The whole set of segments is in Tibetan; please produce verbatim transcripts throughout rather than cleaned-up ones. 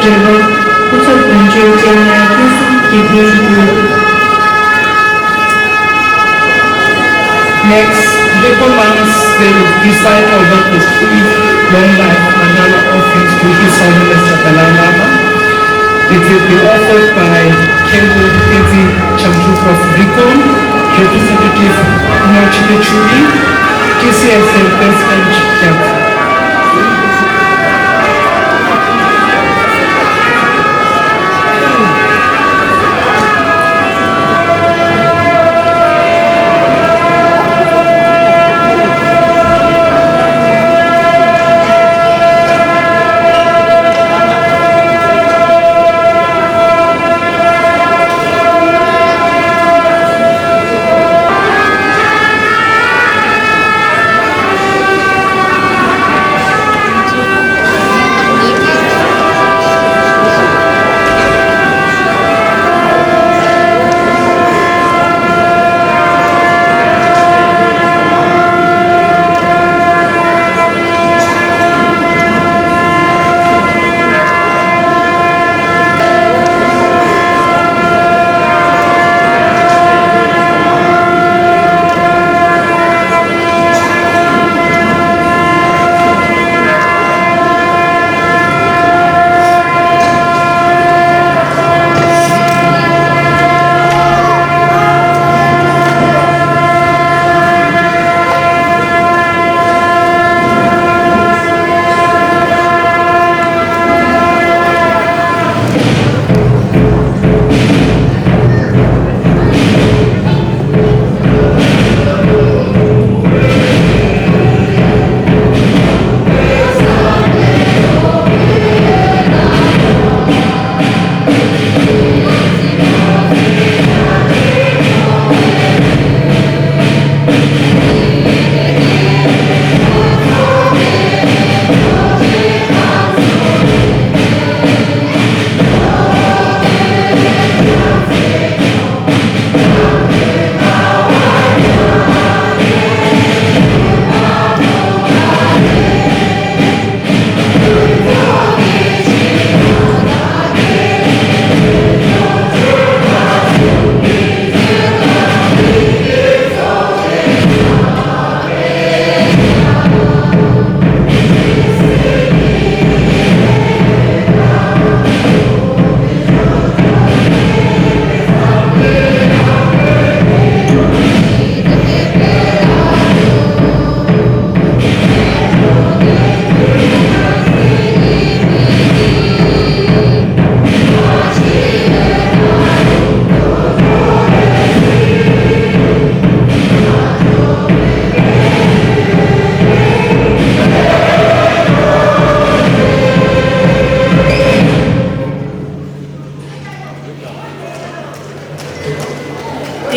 སྐུ་ཚབ་དོན་གཅོད་ལྕམ་ཡང་སྐལ་བཟང་དགེ་འཕེལ་ལགས། Next, diplomats will recite over the three long life mandala offerings to His Holiness the Dalai Lama. It will be offered by Khenpo Tenzin Changchu of Rikon, Representative Norchide Churi, T C S L President, Khenpo.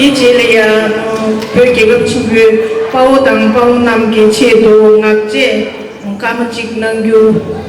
དེའི་རྗེས་ལ་ཡང་བོད་རྒྱལ་ཁབ་ཆེན་པོའི་དཔའ་བོ་དང་དཔའ་མོ་རྣམས་ཀྱི་ཆེད་དུ་ངག་བཅད་སྐར་མ་གཅིག་གནང་རྒྱུ།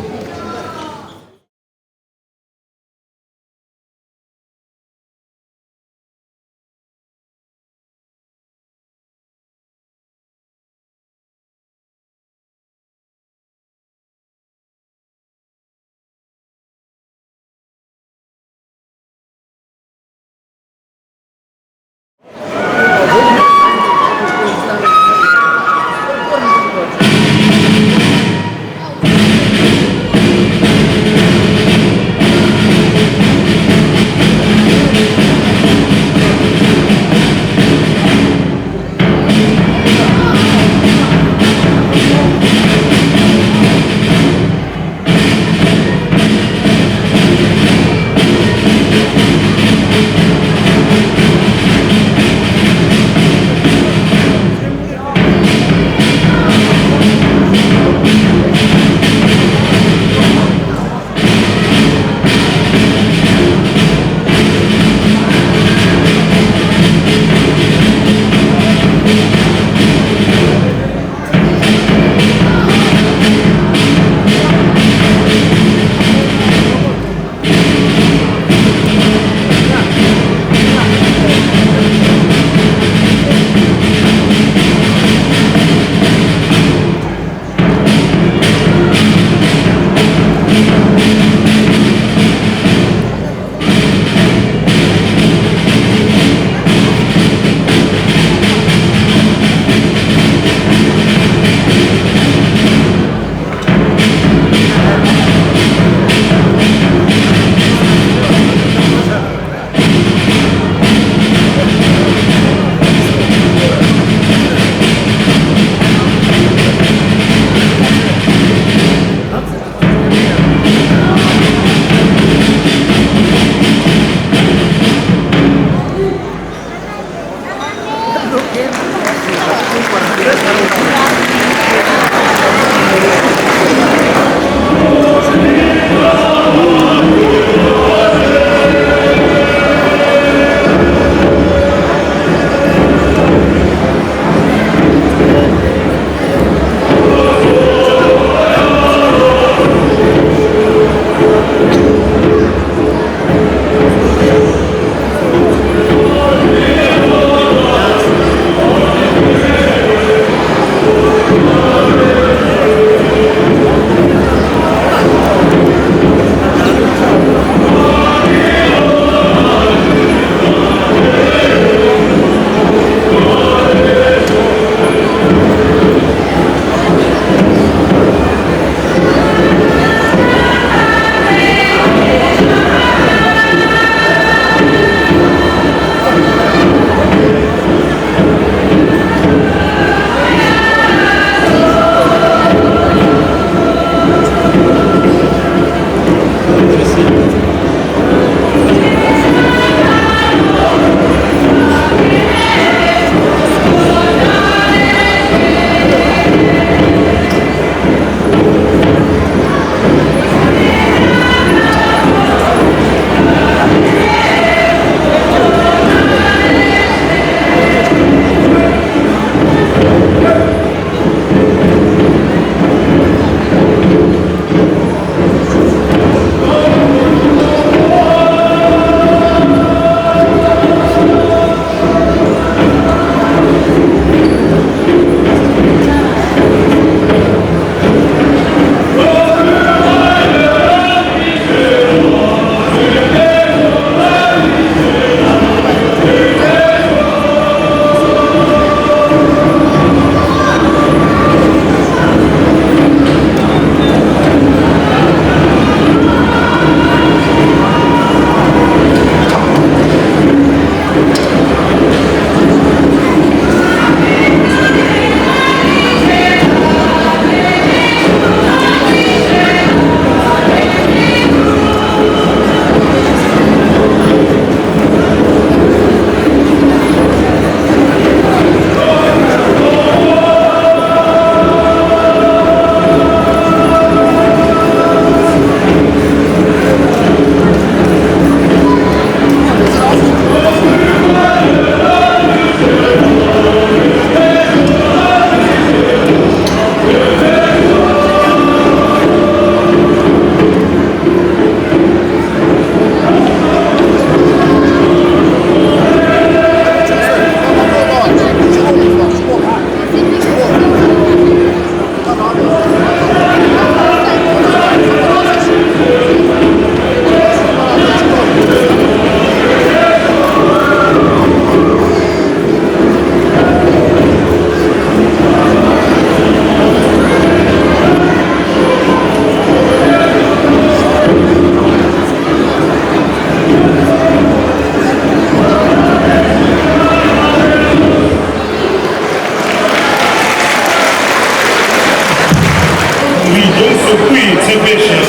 སྐུ་ཡི་ཚེ་འཕེལ་ཞིང་།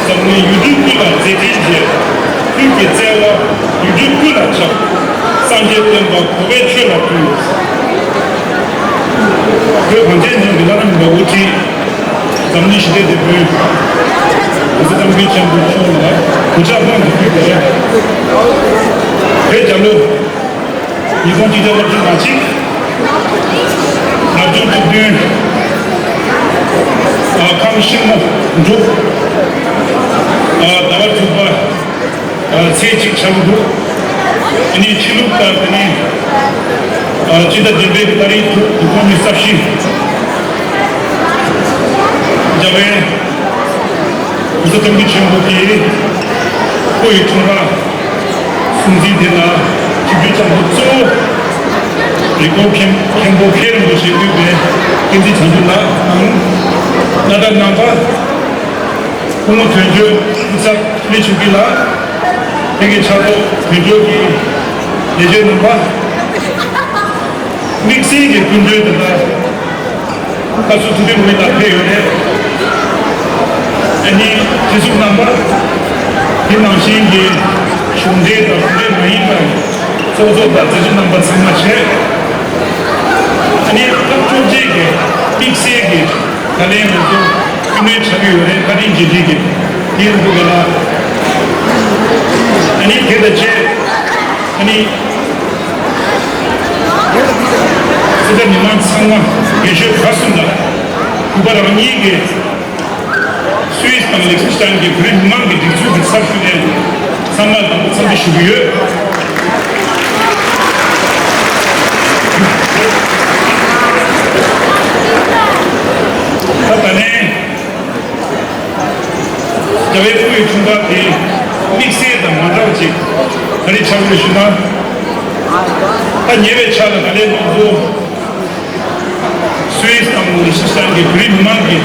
འཛམ་གླིང་ཡུལ་གྲུ་ཀུན་ལ་མཛེས་སྤྲིན་རྒྱས། ཀུན་གྱི་བརྩེ་བ་ཡུལ་གྲུ་ཀུན་ལ་ཁྱབ། སངས་རྒྱས་སྟོན་པ་གོ་བས་ཆོས་ལ་བསྟུན། བོད་གངས་ཅན་ལྗོངས་ཀྱི་བླ་ན་མེད་པའི་དབུ་ཁྲིད། འཛམ་གླིང་ཞི་བདེ་དེད་དཔོན། གོང་ས་སྐྱབས་མགོན་ཆེན་པོ་མཆོག་ལ་གུས་ཕྱག་དབང་དུ་ཕུལ་ཏེ། བོད་རྒྱལ་ལོ་ཉིས་སྟོང་གཅིག་བརྒྱ་ལྔ་བཅུ་ང་གཅིག་ལྔ་བཅུ་ང་བདུན། ཨ། ཁམས་ཤིང་མོ་འབྲུག་ཨ། ཟླ་བ་དྲུག་པ། ཨ། ཚེས་གཅིག་ཆགས་འདུག་ཨ་ནི་ཕྱི་ལུགས་ལྟར་དེ་ནི། ཨ། སྤྱི་ཟླ་བདུན་པའི་ཏ་རིག་དྲུག་ཉིས་སྟོང་ཉི་ཤུ་རྩ་བཞི། རྒྱལ་བའི་གོང་ས་སྐྱབས་མགོན་ཆེན་པོ་གི་སྐུ་ཡི་འཁྲུངས་སྐར་སྲུང་བརྩི་དེ་ལ་ཆིབས་བསྒྱུར་བསྐྱངས་པ་གཙོ་བོ་རིག་འཁོར་མཁན་མཁན་པོ་མཁན་རིན་པོ་ཆེ་དབུས་པའི་བསྟན་འཛིན་བྱང་ཆུབ་ལགས་དང་། བླ་གྲྭ་རྣམ་པ། སྐུ་ངོ་དོན་གཅོད་སྐུ་ཚབ་ལི་ཆུ་སྐྱིད་ལགས། དེ་གའི་ཕྱག་ཐོག་དོན་གཅོད་ཀྱི་ལས་བྱེད་རྣམ་པ། དམིགས་བསལ་གྱི་སྐུ་མགྲོན་དེ་དག་བཀའ་ཟུར་ཐུབ་བསྟན་ལགས་ཕེབས་ཡོད་རེད། ཨ་ནི་སྤྱི་ཟུར་རྣམ་པ། དེ་ནང་བཞིན་གྱི་གཞུང་འབྲེལ་དང་གཞུང་འབྲེལ་མ་ཡིན་པའི་ཚོགས་གཙོ་དང་མཛད་གཙོ་རྣམ་པ་ཚང་མ་བྱས། ཨ་ནི་སྐབས་བཅོ་བརྒྱད་ཀྱི་དམིགས་བསལ་གྱི་ད་ལན་ང་ཚོ་སྐུ་མགྲོན་ཆགས་ཀྱི་ཡོད་རེད། བཀའ་དྲིན་རྗེས་དྲན་གྱི་དེའི་འདུག་ག་ལ། ཨ་ནི་དེ་དང་བཅས། ཨ་ནི། སི་ཏཱ་མི་མང་ཚང་མ་རྒན་གཞོན་ག་སུ་ལ་གུས་པ་རང་ཉིད་ཀྱིས་སུད་སི་དང་ལིག་ཏེན་སི་ཏན་གྱི་བོད་མི་མང་གི་སྒྲིག་འཛུགས་ཀྱི་ཚབ་ཞུས་ནས་ཚང་མ་དང་པོ་འཚམས་འདྲི་ཞུ་གི་ཡོད། ད་ད་ལན། རྒྱལ་བའི་སྐུ་ཡི་འཁྲུངས་སྐར་དེ་དམིགས་བསལ་དང་མ་འདྲ་བ་ཅིག་ག་རེ་ཆགས་ཡོད་ཞུ་ན། ད་ཉེ་བའི་ཆར་ལ་ད་ལན་ང་ཚོ་སུད་སི་དང་ལིག་ཏེན་སི་ཏན་གྱི་བོད་རིགས་མི་མང་གིས་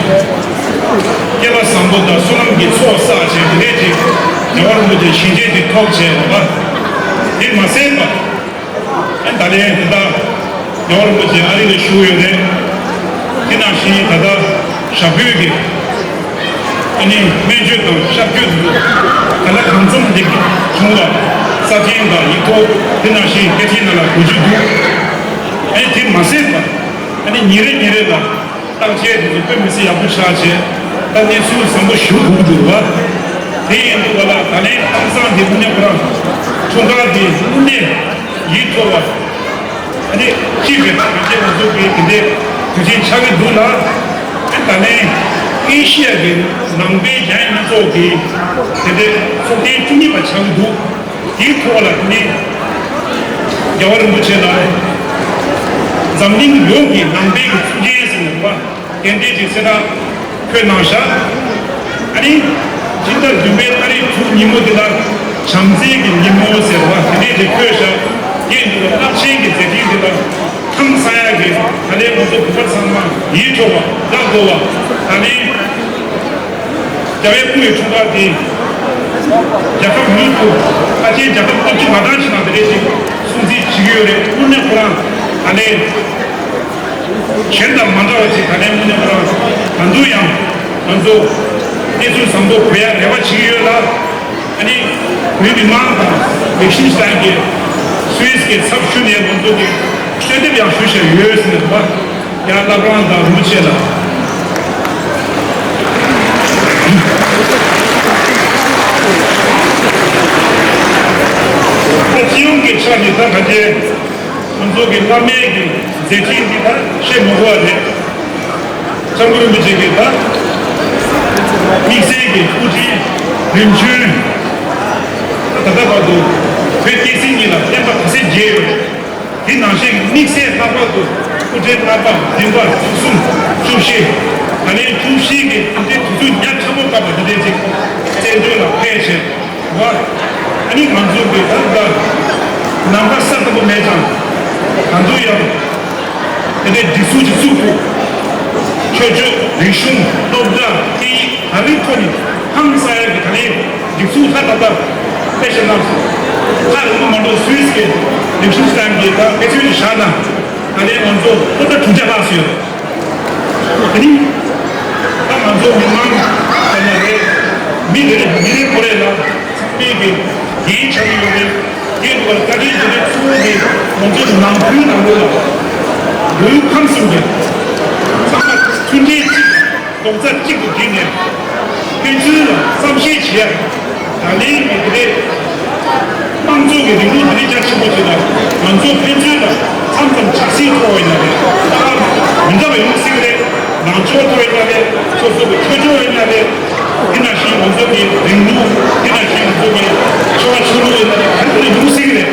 སྐལ་བ་བཟང་པོ་དང་བསོད་ནམས་ཀྱི་ཚོགས་བསགས་བྱས་དེ་འདྲས་ཅིག་རྒྱལ་བ་རིན་པོ་ཆེ་ཞལ་མཇལ་དེ་ཐོབ་བྱས་རེད་པ། དེ་མ་ཟད་པ། ཨ་ནི་ད་ལན་དེ་དག་རྒྱལ་བ་རིན་པོ་ཆེ་ཨ་རི་ལ་བཞུགས་ཡོད་རེད། དེ་ནང་བཞིན་ད་ལྟ་ཞབས་བརྟན་གྱི་ཨ་ནི་སྨན་བཅོས་དང་གཤག་བཅོས་དེ་ཚོ་ད་ལྟ་གང་འཚམ་ལེགས་གྲུབ་བྱུང་བ་ས་ཆེན་དང་ཡིག་ཐོག་དེ་ནང་བཞིན་སྐད་འཕྲིན་ནང་ལ་འགོད་རྒྱུ་འདུག་ཨ་ནི་དེ་མ་ཟད་པ་ཨ་ནི་ཉིན་རེ་ཉིན་རེ་ལ་བརྟག་དཔྱད་དེ་ཚོ་དཔེ་མི་སྲིད་ཡག་པོ་ཆགས་བྱས་ད་གནས་ཚུལ་བཟང་པོ་ཞུ་དགོས་ཀྱི་འདུག་བ། དེ་ཡིན་དུས་བ་ལ་ད་ལན་ཁམས་བཟང་དེ་དངོས་གནས་ཁོ་རང་འཁྲུངས་སྐར་དེ་དངོས་གནས་ཡིད་འཕྲོག་པ། ཨ་ནི་སྤྱི་པའི་དང་བཅས་ང་ཚོ་གི་དེ་འདྲའི་དུས་ཆེན་ཆགས་ཀྱི་འདུག་ལ། ཨ་ད་ལན་ཨེ་ཤི་ཡ་གི་ནང་པའི་རྒྱལ་ཡོངས་ཚོགས་ཀྱི་དེ་འདྲའི་ཚོགས་ཐེངས་བཅུ་གཉིས་པ་ཆགས་ཀྱི་འདུག་དེའི་ཐོག་ལ་དེ་ནི་རྒྱལ་བ་རིན་པོ་ཆེ་ལ་འཛམ་གླིང་ཡོངས་ཀྱི་ནང་པའི་གི་གཙུག་རྒྱན་ཟེར་ནས་རེད་བ། དེ་འདྲའི་ཅིག་གསལ་བསྒྲགས་འཁོད་གནང་ཤག་ཨ་ནི་སྤྱི་ཟླ་བདུན་པའི་ཏ་རིག་དྲུག་ཉིན་མོ་འདི་ལ་བྱམས་བརྩེ་གི་ཉིན་མོ་ཟེར་བ་དེ་འདྲའི་ཅིག་འཁོད་ཤག་དེ་འདི་ལ་རླབས་ཆེན་གྱི་མཛད་འཕྲིན་འདི་ལ་ཁམས་སངས་ཡག་གི་ད་ལན་ང་ཚོ་བོད་པ་ཚང་མ་ཡིད་འཕྲོག་པ་དགའ་དགོས་པ་ད་ལན་རྒྱལ་བའི་སྐུ་ཡི་འཁྲུངས་སྐར་དེ་རྒྱལ་ཁབ་ཡུལ་དུ་ཨ་ཆེན་རྒྱལ་ཁབ་སྟོབས་ཆེ་མ་གྲངས་ཆེ་ནང་དེ་འདྲའི་ཅིག་སྲུང་བརྩི་བྱེད་ཀྱི་ཡོད་རེད། དངོས་གནས་ཁོ་རང་ད་ལན། གཞན་དང་མ་འདྲ་བ་ཞིག་ད་ལན་དངོས་གནས་ཁོ་རང་ད་དུང་ཡང་ང་ཚོ་གནས་ཚུལ་བཟང་པོ་འགྲོ་ཡ་རེ་བ་བྱེད་ཀྱི་ཡོད་ལ། ཨ་ནི་བོད་མི་མང་དང་ལིག་ཏེན་སི་ཏན་གྱི་སུད་སི་གི་ཚབ་ཞུས་ནས་ང་ཚོ་གི་གསོལ་འདེབས་ཡང་ཞུ་བཞིན་ཡོད་ཟེར་ནས་པ་ཡང་བླ་བྲང་དང་རིན་པོ་ཆེ་ལ། ད་སྤྱི་ཡོངས་ཀྱི་ཆ་ནས་ད་ག་འདྲའི། ང་ཚོ་གི་བླ་མའི་གི་མཛད་འཕྲིན་འདི་ད་བཤད་མི་དགོས་པ་རེད། སྐྱབས་མགོན་རིན་པོ་ཆེ་གི་ད་དམིགས་བསལ་གྱི་སྐུ་ཕྲེང་རིམ་བྱོན་ད་ལྟ་བར་དུ་བོད་སྐྱེ་སྲིད་གཉིས་ལ་བསྟན་པ་ག་ཚད་རྒྱས་ཡོད་རེད། དེ་ནང་བཞིན་གྱི་དམིགས་བསལ་ལྷག་པར་དུ་སྐུ་ཕྲེང་ལྔ་པ་བདུན་པ་བཅུ་གསུམ་བཅུ་བཞི་ད་ལན་བཅུ་བཞི་གི་དེ་འདྲའི་དུས་ཚོད་ཉག་ཕྲ་མོ་སྐབས་ལ་དེ་འདྲའི་ཅིག་བཙན་བྱོལ་ལ་ཕེབས་བྱས། བ། ཨ་ནི་ང་ཚོ་གི་ད་ལྟ་ནམ་མཁའ་ས་ལྟ་བུ་མེད་ཀྱང་ད་དུང་ཡང་དེ་འདྲའི་སྒྲིག་འཛུགས་ཀྱི་བཙུགས་འདུག་ཆོས་ཕྱོགས་རིག་གཞུང་སློབ་གྲྭ་སྐད་ཡིག་ད་རིགས་ཐོག་ནས་ཧང་སང་ཡ་གི་ད་ལན་སྒྲིག་འཛུགས་ལྷ་ད་ལྟ་དཔེ་བཞག་ན་ལྷ་རིང་པོ་མ་འགྲོ་སུད་སི་གི་རིག་གཞུང་སི་ཏན་གི་ད་དཔེ་མཚོན་ཞིག་བཞག་ན་ད་ལན་ང་ཚོ་སློབ་གྲྭ་དྲུག་བརྒྱ་ལྷག་ཙམ་ཡོད། དེ་ནི་ད་ང་ཚོ་མི་མང་ དེ་རིང་ཉིན་རེ་ཁོ་རེ་ལ་ཚང་མས་ཀྱི་འགན་ཆགས་ཀྱི་ཡོད་རེད། དེ་འདུག་བར་བཀའ་དྲིན་རྗེ་དེ་གཙོ་བོ་དེ་ང་ཚོའི་ནང་ཁུལ་ནང་ལོགས་ལ་ལུས་ཁམས་གསུམ་གྱི་ཚང་མ་མཐུན་སྒྲིལ་གཅིག་རྡོག་རྩ་གཅིག་ཏུ་བསྒྲིལ་ནས་ཕན་ཚུན་ལ་བསམ་ཤེས་བྱེད་ཡ། ད་ལན་གྱི་དེ་རེད། དམངས་གཙོ་གི་རིང་ལུགས་དེ་རྒྱ་ཆེན་པོ་ཞིག་ལ་ང་ཚོ་ཕན་ཚུན་ལ་མཚམས་མཚམས་ཆབ་སྲིད་ཐོག་ཡིན་ན་རེད། ད་མི་འདྲ་བ་ཡོང་སྲིད་རེད། ནང་ཆོས་ཐོག་ཡིན་ན་རེད། སོ་སོ་གི་ཆོས་ཕྱོགས་ཡིན་ན་རེད། དེ་ནང་བཞིན་ང་ཚོ་གི་རིང་ལུགས། དེ་ནང་བཞིན་ང་ཚོ་གི་ཆོ་ག་ཆོས་ལུགས་ཡིན་ན་རེད། ག་རེ་ཡོང་སྲིད་རེད།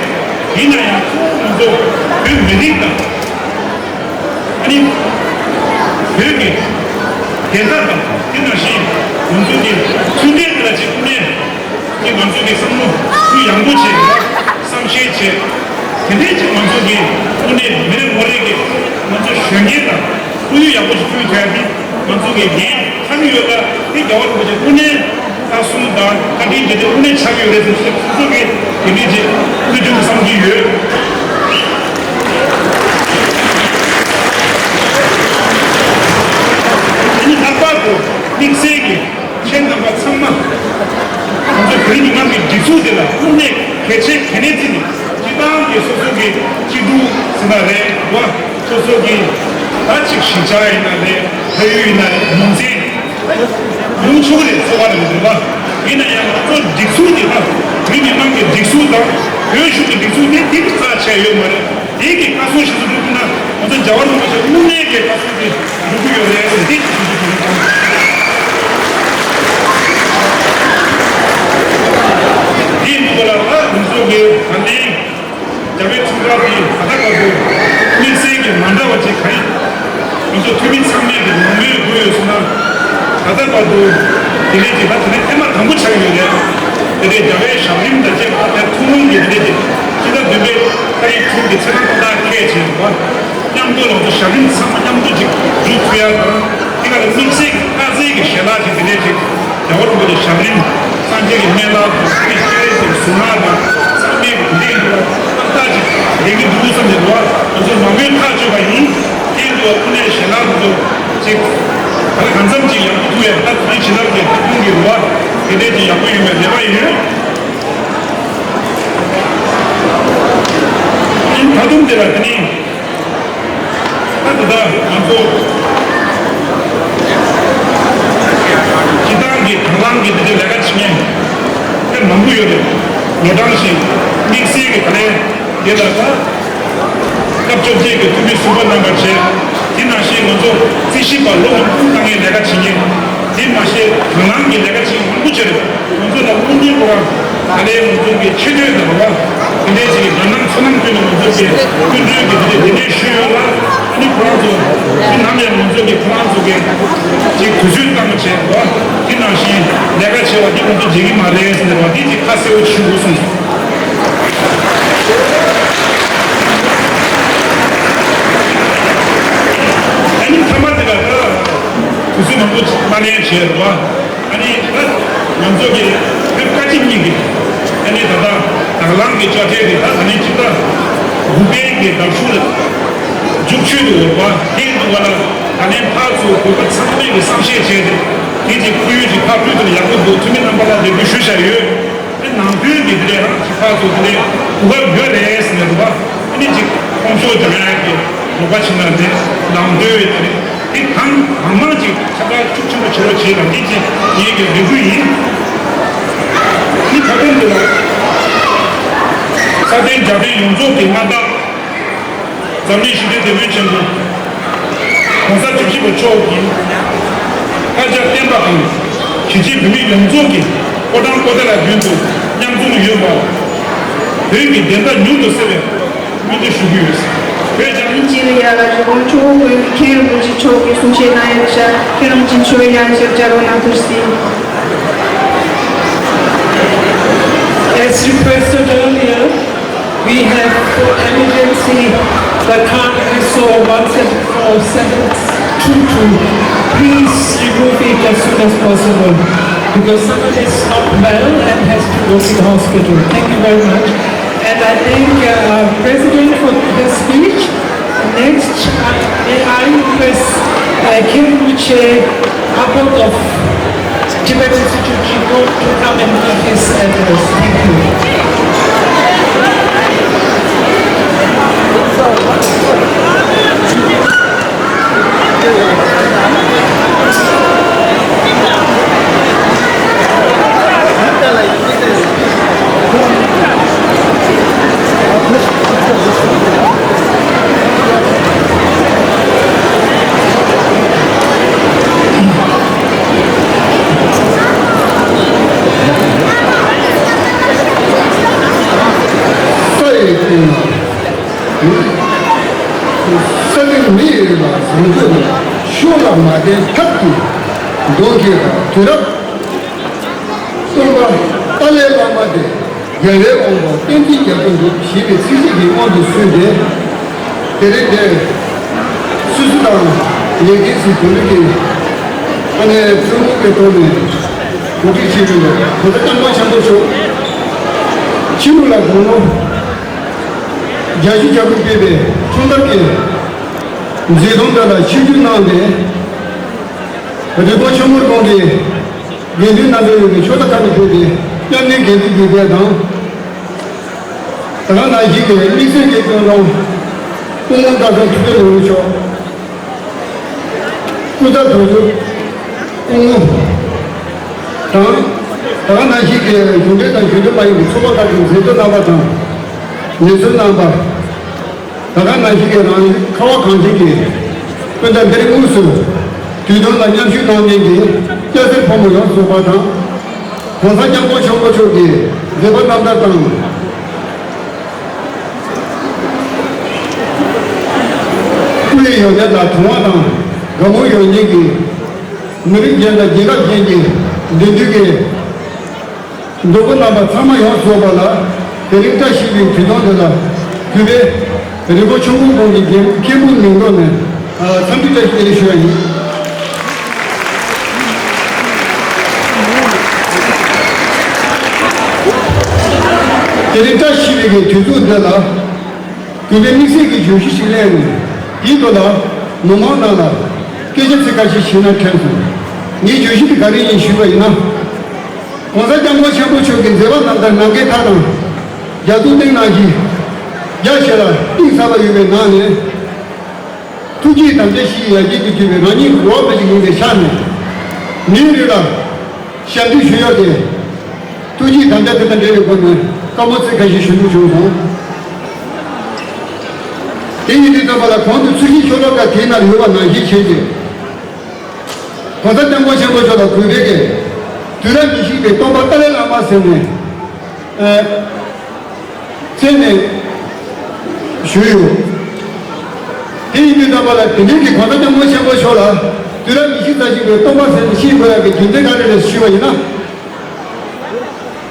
ཡིན་ན་ཡང་ཁོང་ང་ཚོ་བོད་མི་རིགས་དང་། ཨ་ནི། བོད་ཀྱི་བདེན་མཐའ་དང་དེ་ནང་བཞིན་ང་ཚོ་གི་མཐུན་སྒྲིལ་དེ་ལ་གཅིག་ཏུ་གནས། དེ་ང་ཚོ་གི་བསམ་བློ་ཁུལ་ཡངས་པོ་བྱས། བསམ་ཤེས་བྱས། དེ་འདྲའི་གཅིག་ང་ཚོ་གི་དངོས་གནས་མི་རེ་ངོ་རེ་གི་ང་ཚོ་གཞོན་སྐྱེས་དང་ཁོར་ཡུག་ཡག་པོ་ཞིག་བསྐྲུན་ཐུབ་ཡ་དེ་ང་ཚོ་གི་འགན་ཆགས་ཀྱི་ཡོད་ལ། དེ་རྒྱལ་བ་རིན་པོ་ཆེ་དངོས་གནས། ད་གསུང་དང་བཀའ་དྲིན་རྗེ་དེ་དངོས་གནས་ཆགས་ཡོད་རེད་ཟེར་ཞིག་སོ་སོ་གིས་དེ་འདྲས་ཅིག་ཐུགས་རྒྱུས་བསམ་གྱི་ཡོད། དེ་ནི་ལྷག་པར་དུ་དམིགས་བསལ་གྱི་ཁྱེད་རྣམ་པ་ཚང་མ་ང་ཚོ་བོད་མི་མང་གི་སྒྲིག་འཛུགས་དེ་ལ་དངོས་གནས་གལ་ཆེ་གལ་གནད་བརྩིས་ནས་སྤྱི་བཏང་གི་སོ་སོ་གི་སྐྱིད་སྡུག་ཟེར་ན་རེད་བ། སོ་སོ་གི་ད་ཅིག་གཞིས་ཆགས་ཡིན་ན་རེད། ཕ་ཡུལ་ཡིན་ན་རེད། ལུང་ཚན་ལུང་ཕྱུག་རེད། འཚོ་བ་རེད་འདུག་བ། ཡིན་ན་ཡང་ང་ཚོ་སྒྲིག་འཛུགས་འདི་ད་བོད་མི་མང་གི་སྒྲིག་འཛུགས་དང་བོད་གཞུང་གི་སྒྲིག་འཛུགས་དེ་དེ་རྩ་ཆེ་ཡོད་མ་རེད། དེ་གི་བཀའ་སྲུང་ཞིག་ཏུ་བསྒྲུབ་ཐུབ་ན་ང་ཚོ་རྒྱལ་བ་རིན་པོ་ཆེ་དངོས་གནས་ཀྱི་བཀའ་སྲུང་དེ་འགྲུབ་ཀྱི་ཡོད་རེད་ཟེར། དེ་ཞུ་རྒྱུ་དེ་རེད། དེ་འདུག་ལ་ང་ཚོ་གི་ད་ལན། རྒྱལ་བའི་འཁྲུངས་སྐར་འདི་ད་ལྟ་བར་དུ་དམིགས་བསལ་གྱི་མ་འདྲ་བ་ཅིག་ག་རེ་ང་ཚོ་འཐུས་མི་ཚང་མས་ཀྱི་མང་མོས་དགོས་ཡོད་ཟེར་ན། ད་ལྟ་བར་དུ་དེ་ནས་ཅིག་ད་དེ་ནས་ཐེངས་མ་དང་པོ་ཆགས་ཡོད་རེད། དེ་ནས་རྒྱལ་བའི་ཞབས་རིམ་དང་བཅས་པ་དེ་ཐུན་མོང་གི་དེ་ནས་ཅིག་ཕྱི་ཟླ་བདུན་པའི་ཏ་རིག་དྲུག་གི་ཚེས་གྲངས་ཏག་ཏག་འཁེལ་བྱས་ཡོད་པ། མཉམ་དུ་ང་ཚོ་ཞབས་རིམ་ཚང་མ་མཉམ་དུ་ཅིག་སྒྲུབ་ཐུབ་ཡ་དང་། དེ་ག་ལ་དམིགས་བསལ་གྱི་དཀའ་ཚེགས་ཀྱི་ཞལ་ལག་ཅིག་དེ་འདྲས་ཅིག་རྒྱལ་བ་རིན་པོ་ཆེ་ཞབས་རིམ་སངས་རྒྱས་ཀྱི་སྨན་བླ་དང་ཁྲི་སྤྱན་རས་གཟིགས་གཟུངས་སྔགས་དང་ཚང་མས་དེ་འདྲས་ཡིན་པ་ཏག་ཏག་ཅིག་ལེགས་ཀྱི་འདུག་བསམ་ནས་འདུག་བ། ང་ཚོ་མ་དངུལ་ཐག་ཆོད་པ་ཡིན། དེ་འདུག་བ་ཁོ་ནས་ཞལ་ལག་དེ་ཚོ་ཅིག་ད་གང་འཚམ་ཅིག་ཡག་པོ་ཐུག་ཡ་ད་དེ་རིང་བྱིན་རླབས་ཀྱི་ཐུགས་ཕན་གྱི་རུ་བ་དེ་འདྲས་ཅིག་ཡག་པོ་ཡོང་བའི་རེ་བ་ཡོད། ཨིན་ད་དུང་དེ་ལ་དེ་ནི། ད་ལྟ་ང་ཚོ་སྤྱི་བཏང་གི་དང་བླངས་ཀྱི་འདི་འདྲའི་ལས་ཀ་བྱེད་མཁན་དཔེ་མང་པོ་ཡོད་རེད། ལོ་གྲངས་ཤིག་དམིགས་བསལ་གྱི་ད་ལན་འདི་ལ་ད་སྐབས་བཅོ་བརྒྱད་ཀྱི་འཐུས་མི་ཟུར་པ་རྣམ་པ་བྱས། དེ་ནང་བཞིན་ང་ཚོ་རྩིས་ཞིབ་པ་ལོ་མང་པོ་བཏང་མཁན་ལས་ཀ་བྱེད་མཁན། དེ་མ་ཟད་དང་བླངས་ཀྱི་ལས་ཀ་བྱེད་མཁན་མང་པོ་བྱས་རེད། ང་ཚོ་ལ་དངོས་གནས་ཁོ་རང་ད་ལན་ང་ཚོ་གི་ཆེ་མཐོའི་ནང་ལ་དེ་འདྲའི་ཅིག་དགའ་སྣང་ཚོར་སྣང་བསྐྱོན་ནས་ང་ཚོ་གི་སྐུ་མགྲོན་གྱི་དེ་འདྲའི་གདན་འདྲེན་ཞུས་ཡོད་ལ། ཨ་ནི་ཁོ་རང་ཚོ་ཁྱེད་རྣམ་ཡང་ང་ཚོ་གི་ཁོ་རང་ཚོ་གི་ཅིག་དུས་ཚོད་བཏང་བྱས་པ་དེ་ནང་བཞིན་ལས་ཀ་བྱས་པ་འདི་ང་ཚོ་བརྗེད་ཀྱི་མ་རེད་ཟེར་བ་འདི་ཅིག་ཁ་གསལ་པོ་ཞུ་དགོས་གསུངས་སོང་། ཨ་ནི་མཐའ་མ་དེ་ལ་ད་དུས་ཚོད་མང་པོ་མ་ལེན་བྱས་རེད་བ། ཨ་ནི་ད་ང་ཚོ་གི་བོད་ཀ་གཅིག་གཉིས་ཀྱི་ཨ་ནི་ད་ལྟ་དང་བླངས་ཀྱི་དཔྱ་ཁྲལ་དེ་ད་ད་ནི་སྤྱི་ཟླ་དགུ་པའི་གི་ཟླ་གཞུག་ལ་མཇུག་ཆོད་དུ་འོར་བ་ཐེངས་དུ་བ་ལ་ད་ནི་ཕར་ཚུར་བོད་པ་ཚང་མས་ཀྱི་བསམ་ཤེས་བྱས་ཏེ་དེ་གཅིག་ཁོར་ཡུག་ཅིག་ཕར་ཕུད་དུ་ཡག་པོ་འདུག་འཐུས་མི་རྣམ་པ་ལ་ལེགས་འབུལ་ཞུ་བཞག་ཡོད། དེ་ནང་དོན་གྱི་དེ་རང་གི་ཕར་ཚུར་དེ་གོ་སྐབས་ཡོད་རེད་ཟེར་ནས་རུ་བ་ཨ་ནི་ཅིག་ཁོང་ཚོ་འཇམ་དབྱངས་ཀྱི་རོགས་པ་བྱེད་ན་རེད། ནང་དོན་ཡོད་རེད། དེ་གང་གང་མང་ཅིག་ཁྱབ་བསྒྲགས་ཤུགས་ཆེན་པོ་བྱེད་རོགས་བྱེད་ལ་འདི་ཅིག་ངེད་ཀྱི་རེ་སྐུལ་ཡིན། ཨ་ནི་ད་དུང་འདི་ལ་ས་སྟེང་རྒྱ་བལ་ཡོངས་རྫོགས་ཀྱི་མངའ་བདག་འཛམ་གླིང་ཞི་བདེའི་དེད་དཔོན་ཆེན་པོ་༸གོང་ས་བཅུ་བཞི་པ་མཆོག་གིས་ལྷ་རྒྱལ་བསྟན་པ་དང་གཞིས་བྱེས་བོད་མི་ཡོངས་རྫོགས་ཀྱི་ཕོ་བྲང་པོ་ཏཱ་ལ་མདུན་དུ་མཉམ་འཛོམས་ཡོད་པར་བོད་ཀྱི་བདེན་མཐའ་མྱུར་དུ་གསལ་བའི་སྨོན་འདུན་ཞུ་གི་ཡོད། བོད་རྒྱལ་ཡུམ་ཆེན་ལ་ཡར་ལ་ཞུ་དགོངས། ཆུ་བོ་བོད་མཁན་རིན་པོ་ཆེ་མཆོག་གིས་གསུང་བཤད་གནང་ཡོད་ཤག་མཁན་རིན་པོ་ཆེ་མཆོག་ཡང་ཞབས་བཅར་བ་གནང་ཐུབ་སྲིད། As requested earlier, we have for emergency the car S O one seven four seven two two. Please remove it as soon as possible because someone is not well and has to go to the hospital. Thank you very much. And I think uh, President for the speech. Next, uh, may I request uh, Kevin Miche, Abbot of Tibet Institute Chico to come and give his address. Thank you. ས་ཡི་སྟེང་ན། ས་ལེ་མི་ཡི་རིགས་ལ་བཟང་སྤྱོད་ལ་ཤུགས་ལ་མ་བརྟེན་ཐབས་ཀྱིས་གདོན་བགེགས་དང་དུས་རབས། སྟོན་པ་ཏཱ་ལའི་བླ་མ་སྟེ་རྒྱལ་བའི་དབང་པོ་བསྟན་འཛིན་རྒྱ་མཚོ་འདི་ཞེས་པའི་ཚིག་བཞེད་ཀྱི་དབང་དུ་སོན་ཏེ། དེ་རིང་འདིར་སུད་སི་དང་ལེགས་ལྡན་གྱི་བོད་མི་གི་ཨ་ནེ་བཙུན་མོ་གི་ཐོག་ནས་གོ་སྒྲིག་བྱས་ཡོད་པའི་གོང་ས་སྐྱབས་མགོན་ཆེན་པོ་མཆོག་ཕྱི་ལུགས་ལ་དགུང་ལོ་བརྒྱད་ཅུ་གྱ་དགུ་ཕེབས་པའི་འཁྲུངས་སྐར་གྱི་མཛད་སྒོ་འདི་ལ་ཆིབས་བསྒྱུར་གནང་སྟེ། རི་ཀོན་ཆོས་འཁོར་དགོན་གྱི་དགེ་འདུན་རྣམ་པས་ཡོད་པའི་ཕྱོགས་མཐའ་ཁག་ནས་ཕེབས་ཏེ་སྐྱབས་གནས་དགེ་འདུན་དགེ་རྒན་དང་། ད་ག་ནང་བཞིན་གྱི་དམིགས་བསལ་གྱི་སྐྱོན་རོང་སྐུ་ངོ་སྐལ་བཟང་ཐུབ་བསྟན་ལེའུ་མཆོག་སྐུ་ཚབ་དོན་གཅོད་སྐུ་ངོ་དང་། ད་ག་ནང་བཞིན་གྱི་གཞུང་འབྲེལ་དང་གཞུང་འབྲེལ་མ་ཡིན་པའི་ཚོགས་པ་ཁག་གི་མཛད་གཙོ་རྣམ་པ་དང་ལས་ཚོགས་རྣམ་པ། ད་ག་ནང་བཞིན་གྱི་རང་ཁ་བ་གངས་ཅན་གྱི་སྤུན་ཟླ་འདིར་དངོས་སུ་དུས་སྟོན་ལ་མཉམ་ཞུགས་གནང་མཁན་གྱི་སྐྱ་སེར་ཕོ་མོ་ཡོངས་སུ་རྫོགས་པ་དང་། ༸གོང་ས་༸སྐྱབས་མགོན་ཆེན་པོ་མཆོག་གི་མཛད་པ་རྣམ་ཐར་དང་། སྐུ་ལས་ཡོངས་བསྐྱར་དང་དུང་བ་དང་དགའ་མོས་ཡོད་མཁན་གྱི་མི་རིགས་གཞན་དང་རྒྱལ་ཁབ་གཞན་གྱི་མདུན་སྐྱོད་ཀྱི་མགྲོན་པོ་རྣམ་པ་ཚང་མ་ཡོངས་སུ་རྫོགས་པ་ལ་དེ་རིང་བཀྲ་ཤིས་པའི་དུས་སྟོན་འདི་ལ་གུས་པས་རི་བོ་ཆུ་འགོ་དགོན་གྱི་མཁན་པོའི་མིང་ཐོག་ནས་འཚམས་འདྲི་བཀྲ་ཤིས་བདེ་ལེགས་ཞུ་བ་ཡིན། དེ་རིང་བཀྲ་ཤིས་པའི་དུས་ཚོད་འདི་ལ། གུས་པས་དམིགས་བསལ་གྱི་བརྗོད་གཞི་ཞིག་གླེང་ནས་དེའི་ཐོག་ལ་མི་མང་རྣམས་ལ་སྐད་ཆ་ཚིག་ཁ་ཤས་ཞུས་ན་དྲན་སོང་། ངའི་བརྗོད་གཞི་དེ་ག་རེ་ཡིན་ཞུས་པ་ཡིན་ན། ༸གོང་ས་༸སྐྱབས་མགོན་ཆེན་པོ་མཆོག་གི་མཛད་པ་རྣམ་ཐར་ནམ་མཁའི་མཐའ་དང་རྒྱ་མཚོའི་གཏིང་ནང་བཞིན་རྒྱ་ཆེ་ལ་གཏིང་ཟབ་པ་ཡོད་པའི་ནང་ནས། ཐུགས་བསྐྱེད་དམ་བཅའ་བཞིའི་ཡར་རྒྱས་དུ་གྱུར་པའི་རང་ཉིད་རོགས་པ་ཞིག་ཡིན་པའི་ཆ་ནས། མིའི་རིགས་ལ་ཞབས་འདེགས་ཞུ་ཡག་དེ། ཐུགས་བསྐྱེད་དམ་བཅའ་དེ་དང་འབྲེལ་བའི་སྒོ་ནས་བཀའ་མོལ་ཚིག་ཁ་ཤས་ཞུ་འདོད་བྱུང་སོང་། དེ་ཡིན་དུས་ཙམ་པ་ལ་གོང་དུ་ཚུལ་ཁྲིམས་ཤོ་ལོ་ཀ་དེའི་ནང་ཡོད་པ་ནང་བཞིན་བྱས་ཏེ། ༸གོང་ས་༸སྐྱབས་མགོན་ཆེན་པོ་མཆོག་ལ་གུས་པས་ཀྱི་དུས་རབས་ཉི་ཤུ་པའི་སྟོན་པ་ཏཱ་ལའི་བླ་མ་ཟེར་ནས། ཨ། མཚན་ནས་ཞུས་ཡོད། དེ་ཡིན་དུས་ཙམ་པ་ལ་དེ་འདྲའི་གི་གོང་ས་སྐྱབས་མགོན་ཆེན་པོ་མཆོག་ལ་དུས་རབས་ཉི་ཤུ་རྩ་གཅིག་པའི་སྟོན་པ་ཟེར་ནས་ཤེས་དགོས་ཡག་གི་རྒྱུ་མཚན་ག་རེ་རེད་ཞུས་པ་ཡིན་ན།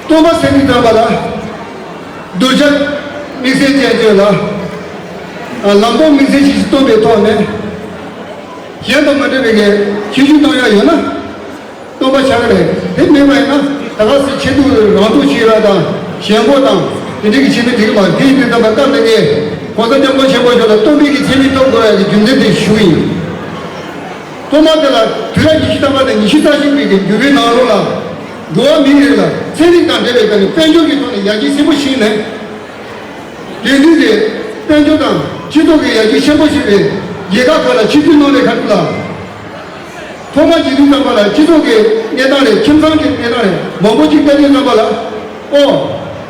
སྟོན་པ་ཟེར་དུས་ཙམ་པ་ལ་གདུལ་བྱ་དམིགས་བསལ་ཅན་ཚོ་ལ་ལམ་སྟོན་དམིགས་བསལ་ཞིག་སྟོན་པའི་ཐོག་ནས་གཞན་དང་མ་འདྲ་བའི་གི་ཁྱད་ཆོས་གཏོང་ཡག་ཡོད་ན། སྟོན་པ་ཆགས་ཀྱི་རེད། དེ་མེད་པ་ཡིན་ན་ད་ག་སེ་ཆེ་འདུག་རང་འདུག་བྱེད་ཡག་དང་ཞེན་ཁོག་དང་དེ་འདྲའི་གི་བྱེད་ནི་འགྲིག་གི་མ་རེད། དེ་ཡིན་དུས་ཙམ་པ་སྐབས་འདི་ནས་གོང་ས་སྐྱབས་མགོན་ཆེན་པོ་མཆོག་ལ་སྟོན་པའི་གི་མཚན་ཉིད་ཐོབ་དགོས་ཡག་གི་རྒྱུ་མཚན་དེ་ཞུ་གི་ཡིན། ཐོག་མར་དེ་ལ་དུས་རབས་ཉི་ཤུ་ཐམ་པ་དང་ཉི་ཤུ་རྩ་གཅིག་པའི་གི་འགྱུར་བའི་ནང་ལོགས་ལ་འགྲོ་བ་མིའི་རིགས་ལ་ཚན་རིག་དང་འབྲེལ་བའི་སྒང་ནས་དཔལ་འབྱོར་གྱི་ཐོག་ནས་ཡར་རྒྱས་ཆེན་པོ་ཕྱིན་ནས། དེང་དུས་ཀྱི་དཔལ་འབྱོར་དང་སྤྱི་ཚོགས་ཀྱི་ཡར་རྒྱས་ཆེན་པོ་ཕྱིན་པའི་རྒྱལ་ཁབ་ཁག་ལ་ཆིབས་བསྒྱུར་གནང་བའི་ཁ་ཐུག་ལ། ཐོག་མར་བྱེད་དུས་ཙམ་པ་ལ་སྤྱི་ཚོགས་ཀྱི་གནས་སྟངས་རེད། ཁྱིམ་ཚང་གི་གནས་སྟངས་རེད། མང་པོ་ཅིག་ལྟ་དུས་ཙམ་པ་ལ། ཨོ།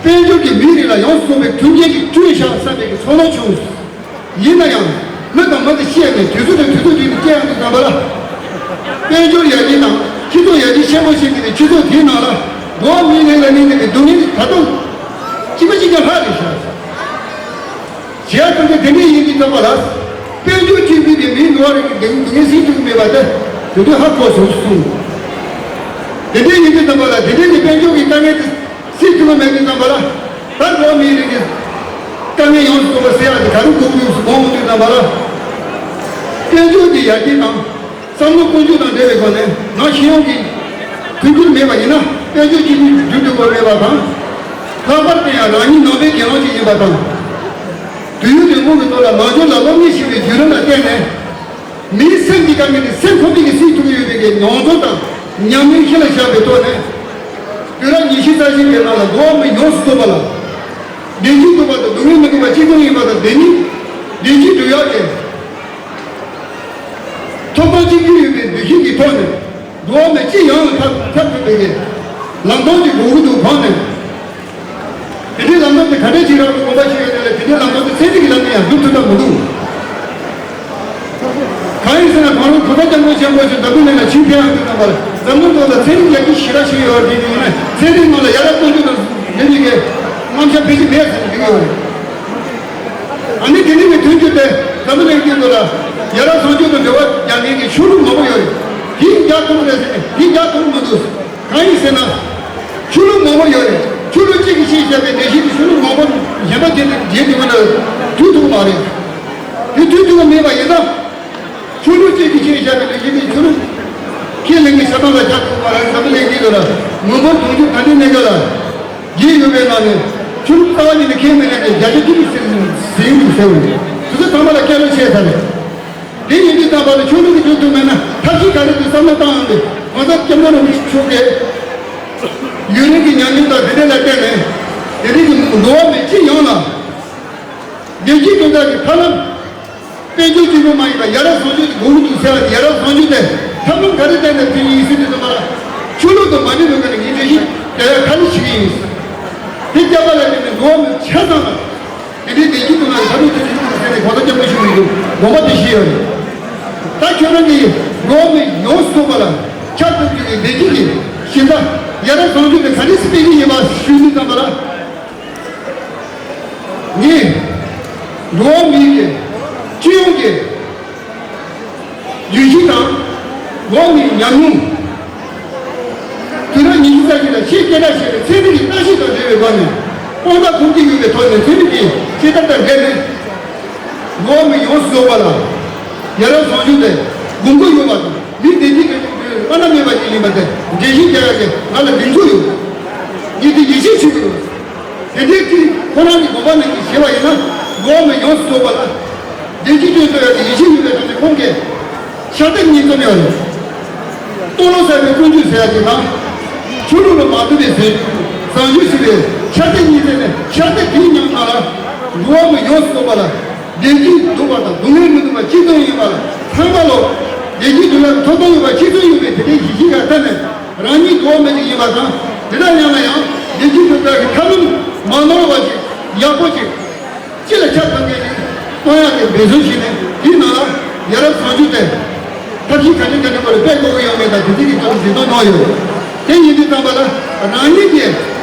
དཔལ་འབྱོར་གྱིས་མིའི་རིགས་ལ་ཡོངས་སུ་རྫོགས་པའི་མཐུན་རྐྱེན་ཅིག་བསྐྲུན་བཞག་བསམ་པའི་གི་ཚོར་སྣང་བྱུང་། ཡིན་ན་ཡང་། མི་དང་མི་དེ་བཤད་ནས་དུས་ཚོད་དང་དུས་ཚོད་བསྟུན་ནས་སྐྱེལ་ཡག་དུས་ཙམ་པ་ལ། དཔལ་འབྱོར་ཡར་རྒྱས་དང་སྤྱི་ཚོགས་ཡར་རྒྱས་ཆེན་པོ་ཕྱིན་པའི་སྤྱི་ཚོགས་དེའི་ནང་ལ་འགྲོ་བ་མིའི་རིགས་ལ་གནས་བསྡད་པའི་སྡུག་བསྔལ་དེ་ད་དུང་གཅིག་པ་གཅིག་རྐྱང་ལྷག་རེད་ཤག་བྱས་ཙང་དེ་འདྲ་ཡིན་དུས་ཙམ་པ་ལ། དཔལ་འབྱོར་གཅིག་པུས་དེ་མིའི་འགྲོ་བ་རིགས་ཀྱི་སྡུག་བསྔལ་སེལ་ཐུབ་ཀྱི་མེད་པ་དེ་དེ་དུས་ཧ་གོ་སོང་གསུངས། དེ་འདྲ་ཡིན་དུས་ཙམ་པ་ལ་དེ་འདྲའི་གི་དཔལ་འབྱོར་གྱི་དཀའ་ངལ་དེ་སེལ་ཐུབ་ཀྱི་མེད་དུས་ཙམ་པ་ལ། ད་འགྲོ་བ་མིའི་རིགས་ཀྱི་དཀའ་ངལ་ཡོངས་སུ་རྫོགས་པ་སེལ་ཡག་དེ་ག་རེ་དགོས་ཀྱི་ཡོད་ཟེར་དགོངས་ཡོང་དུས་ཙམ་པ་ལ། དཔལ་འབྱོར་གྱི་ཡར་རྒྱས་དང་། བསམ་བློ་ཀུན་སྤྱོད་དང་འབྲེལ་བའི་སྒོ་ནས་ནང་ཤེས་ཡོན་གྱི་མཐུན་འགྱུར་མེད་པ་ཡིན་ན་དཔལ་འབྱོར་གཅིག་པུས་བསྒྱུར་ཐུབ་པ་མེད་པ་དང་། ལྷག་པར་དུ་ཡང་རང་ཉིད་ནང་པའི་དགེ་སློང་ཞིག་ཡིན་པ་དང་། དུས་ཡུན་རིང་པོ་གི་ཐོག་ལ་ནང་ཆོས་ལ་སློབ་གཉེར་བྱས་པའི་བརྒྱུད་རིམ་ལ་བརྟེན་ནས། མིའི་སེམས་ཀྱི་དཀའ་ངལ་དེ་སེམས་ཁོ་ནས་ཀྱིས་སེལ་ཐུབ་ཀྱི་ཡོད་པའི་གི་མྱོང་ཚོར་དང་ ཉམས་ལེན་ཤེས་ལ་བཞག་པའི་ཐོག་ནས། དུས་རབས་ཉི་ཤུ་རྩ་གཅིག་པའི་ནང་ལ་འགྲོ་བ་མི་ཡོངས་སུ་རྫོགས་པ་ལ། བདེ་སྐྱིད་ཐོབ་པ་དང་སྡུག་བསྔལ་མི་ཐོབ་པ་གཅིག་མཚུངས་ཡིན་པ་དང་། བདེ་སྐྱིད་བདེ་སྐྱིད་སྒྲུབ་ཡག་གི་ཐོབ་ཐང་གཅིག་གྱུར་ཡོད་པའི་འདུ་ཤེས་ཀྱི་ཐོག་ནས། འགྲོ་བ་མི་སྤྱི་ཡོངས་ལ་ཁྱབ་ཁྱབ་ཐུབ་པའི་ལམ་སྟོན་གྱི་དགོས་ཀྱི་འདུག་གོང་ནས། དེ་འདྲའི་ལམ་སྟོན་དེ་ག་འདྲ་ཅིག་རག་པའི་དགོངས་པ་ཞིག་ཡོད་ན་ལ། དེ་འདྲའི་ལམ་སྟོན་དེ་ཚན་རིག་གི་ལམ་ནས་ཡང་སྒྲུབ་ཐུབ་ཐབས་མི་འདུག་གང་ཡིན་ཟེར་ན། གོང་རིམ་གོང་ས་སྐྱབས་མགོན་ཆེན་པོ་མཆོག་འཛམ་བུ་གླིང་ལ་ཆིབས་བསྒྱུར་ཡོང་དུས་ཙམ་པར། འཛམ་གླིང་ཐོག་ལ་ཚན་རིག་ལས་ཀྱི་ཞེ་དྲག་ཞིག་ཡོད་པ་དེ་ཡིན་ན། ཚན་རིག་ནང་ལ་ཡར་རྒྱས་གཏོང་རྒྱུ་དང་འབྲེལ་བའི་རྣམ་གཞག་ཕལ་ཆེར་མེད་ཟེར་ནས་འགྲིག་ཡོད་རེད། ཨ་ནི་དེ་ནས་ཀྱི་མཐུན་འགྱུར་དེ་འཛམ་བུ་གླིང་སྤྱི་ཚོགས་ལ་ཡར་རྒྱས་གཏོང་རྒྱུ་དང་འབྲེལ་བ་རྒྱག་མཁན་གྱི་ཆོས་ལུགས་མང་པོ་ཡོད་རེད། དེ་རྒྱག་ཐུབ་རེད་ཟེར་ནས། དེ་རྒྱག་ཐུབ་མི་འདུག་གང་ཡིན་ཟེར་ན། ཆོས་ལུགས་མང་པོ་ཡོད་རེད། ཆོས་ལུགས་གཅིག་གིས་ཤིག་བྱས་པའི་འགྲེལ་བཤད་དེ་ཆོས་ལུགས་མང་པོ་གཞན་པ་བྱས་ཏེ་འགྲེལ་ཐུབ་ཀྱི་མ་རེད། དུས་ཐུབ་མ་རེད། དེ་དུས་ཐུབ་མེད་པ་ཡིན་ན། ཆོས་ལུགས་གཅིག་གིས་ཤིག་བྱས་པའི་འགྲེལ་བཤད་དེ་ཆོས་ལུགས་ཁས་ལེན་གྱི་ཆ་ཚང་ལ་ཆ་ཐུབ་མ་རེད། འཛམ་བུ་གླིང་འདི་ལ་མི་འབོར་དུང་ཕྱུར་ག་འདྲའི་གནས་སྐབས་ལ་རྒྱས་ཡོད་པའི་ནང་ནས། ཆོས་ལུགས་རྩ་བ་ཉིད་ནས་ཁས་མི་ལེན་པའི་བརྒྱ་ཆ་བཅུ་དྲུག་ཟིན་ཟིན་འདུག་ཟེར་བ་རེད། དེ་ཚོ་ཚང་མ་ལ་སྐད་ལ་ཆེ་ས་རེད། དེ་ཡིན་དུས་ཙམ་པ་ལ་ཆོས་ལུགས་ཀྱི་འགྲོ་དུས་མེད་ན་ཐབས་ཤེས་ག་རེ་དུ་བསམ་བློ་བཏང་ཡོང་དུས། གོང་ས་སྐྱབས་མགོན་རིན་པོ་ཆེ་མཆོག་གིས་ཡུན་རིང་གི་ཉམས་མྱོང་དང་དེ་འདྲ་ལ་བརྟེན་ནས། དེ་རིང་གི་འགྲོ་བ་མི་སྤྱི་ཡོངས་ལ་བདེ་སྐྱིད་སྒྲུབ་ཐབས་ཀྱི་ཐབས་ལམ། དཔལ་འབྱོར་གཅིག་པུ་མ་ཡིན་པར་ཡར་རྒྱས་བཟང་སྤྱོད་ཀྱི་སྒོ་མོ་འདུག་ཟེར་བ་དེ། ཡར་རྒྱས་བཟང་སྤྱོད་དེ་ཐབས་ལམ་ག་རེ་བསྟན་ནས་ཕུལ་ཡིན་ཟེར་དུས་ཙམ་པ་ལ། ཆོས་ལུགས་དང་མ་འབྲེལ་བའི་སྒང་ནས་ངས་འགྲེལ་བཤད་རྒྱག་ཡ་ག་རེ་བྱེད་ཀྱི་ཡིན། དེ་རྒྱག་པ་ལ་བརྟེན་ནས་འགྲོ་བ་མི་ཆ་ཚང་ལ། དེ་འདྲའི་བདེ་སྐྱིད་དུ་ང་ཚ་དྲོད་ཐོན་ཐུབ་ཟེར་ནས་གོང་ས་སྐྱབས་མགོན་ཆེན་པོ་མཆོག་དགོངས་པ་དེ་བཞེས་ཡོད་རེད། ད་ཁྱོད་རང་གིས་འགྲོ་བ་མི་ཡོངས་སུ་རྫོགས་པ་ལ་ཁྱབ་ཐུབ་རྒྱུ་གི་བདེ་སྐྱིད་ཀྱི་ཞིང་ཁམས་ཡར་རྒྱས་བཟང་སྤྱོད་དེ་ག་འདྲ་སེ་སྤེལ་གྱི་ཡིན་པ་ཞུ་དུས་ཙམ་པ་ལ། ངས་འགྲོ་བ་མིའི་གི་སྤྱི་ཡོངས་ཀྱི་བརྗོད་གཞི་དང་། འགྲོ་བ་མིའི་ཉམས་མྱོང་། དུས་རབས་ཉི་ཤུ་རྩ་གཅིག་ལ་ཆེས་སྐད་གྲགས་ཆེ་བའི་ཚན་རིག་གི་བརྟག་ཞིབ་དང་འབྲེལ་བའི་སྒོ་ནས། དཔང་རྟགས་ཐོན་གྱི་ཡོད་པའི་ཐོག་ནས། ཚན་རིག་གི་དཔྱད་རྟགས་དང་འབྲེལ་ནས། འགྲོ་བ་མི་ཡོངས་སུ་རྫོགས་པ་ལ་ཡར་རྒྱས་བཟང་སྤྱོད་དེ་དགོས་མཁོ་ཡོད་པ་དང་། མི་བདེ་སྐྱིད་ཀྱི་བླ་ན་མེད་པ་ཞིག་ཡིན་པ་དེ་འགྲེལ་བཤད་རྒྱག་ཡག་གི་ང་ལ་གདེང་ཚོད་ཡོད། ངས་དེ་ཡིད་ཆེས་བྱེད་ཀྱི་ཡོད། དེ་འདྲའི་ཅིག་ཁོ་རང་གི་དགོངས་པ་ནང་བཞིན་བྱས་པ་ཡིན་ན། འགྲོ་བ་མི་ཡོངས་སུ་རྫོགས་པ་ལ་བདེ་སྐྱིད་སྤྲོད་ཐུབ་ཡག་གི་ཡིད་ཆེས་ཡོད་པའི་ཐོག་ནས། ཁོང་གིས་ཕྱག་དེབ་གཉིས་བརྩམས་ཡོད་རེད། སྟོང་ལོ་གསར་པའི་ཀུན་སྤྱོད་ཟེར་ཡག་གི་དང་། ཆོས་ལུགས་ལ་མ་ལྟོས་པའི་བཟང་སྤྱོད་ཟེར་བའི་ཕྱག་དེབ་གཉིས་བརྩམས་ནས། ཕྱག་དེབ་དེའི་ནང་ལ་འགྲོ་བ་མི་ཡོངས་སུ་རྫོགས་པ་ལ་བདེ་སྐྱིད་སྒྲུབ་པ་དང་སྡུག་བསྔལ་མི་འདོད་པ་གཅིག་མཚུངས་ཡིན་པ་ལ། ཚང་མ་ལོ་བདེ་སྐྱིད་སྒྲུབ་ཡག་གི་ཐོབ་ཐང་ཡོད་པ་གཅིག་མཚུངས་ཡིན་པའི་དེ་འདྲའི་གཞི་གཞི་ག་ཐད་ནས། རང་ཉིད་འགྲོ་བ་མི་ཞིག་ཡིན་པ་དང་། དེ་དག་ཡང་ལ་ཡང་བདེ་སྐྱིད་སྒྲུབ་ཐབས་ཀྱི་ཐབས་ལམ་མ་ནོར་བ་ཞིག་ཡག་པོ་ཞིག་སྤྱི་ལ་ཁྱབ་ཐུབ་མཁན་ཞིག་གཏོང་ཡག་གི་འབད་བརྩོན་བྱས་ནས། དེའི་ནང་ལ་ཡར་རྒྱས་བཟང་སྤྱོད་དེ་ཐབས་ཤེས་ག་འདྲ་ག་འདྲ་སྐོར་ལ་སྤེལ་དགོས་ཀྱི་ཡོད་མེད་དང་། དེ་དེ་གི་ཐོག་ལ་འཛིན་སྐྱོང་གནང་ཡོད། དེ་ཡིན་དུས་ཙམ་པ་ལ་རང་ཉིད་ཀྱིས་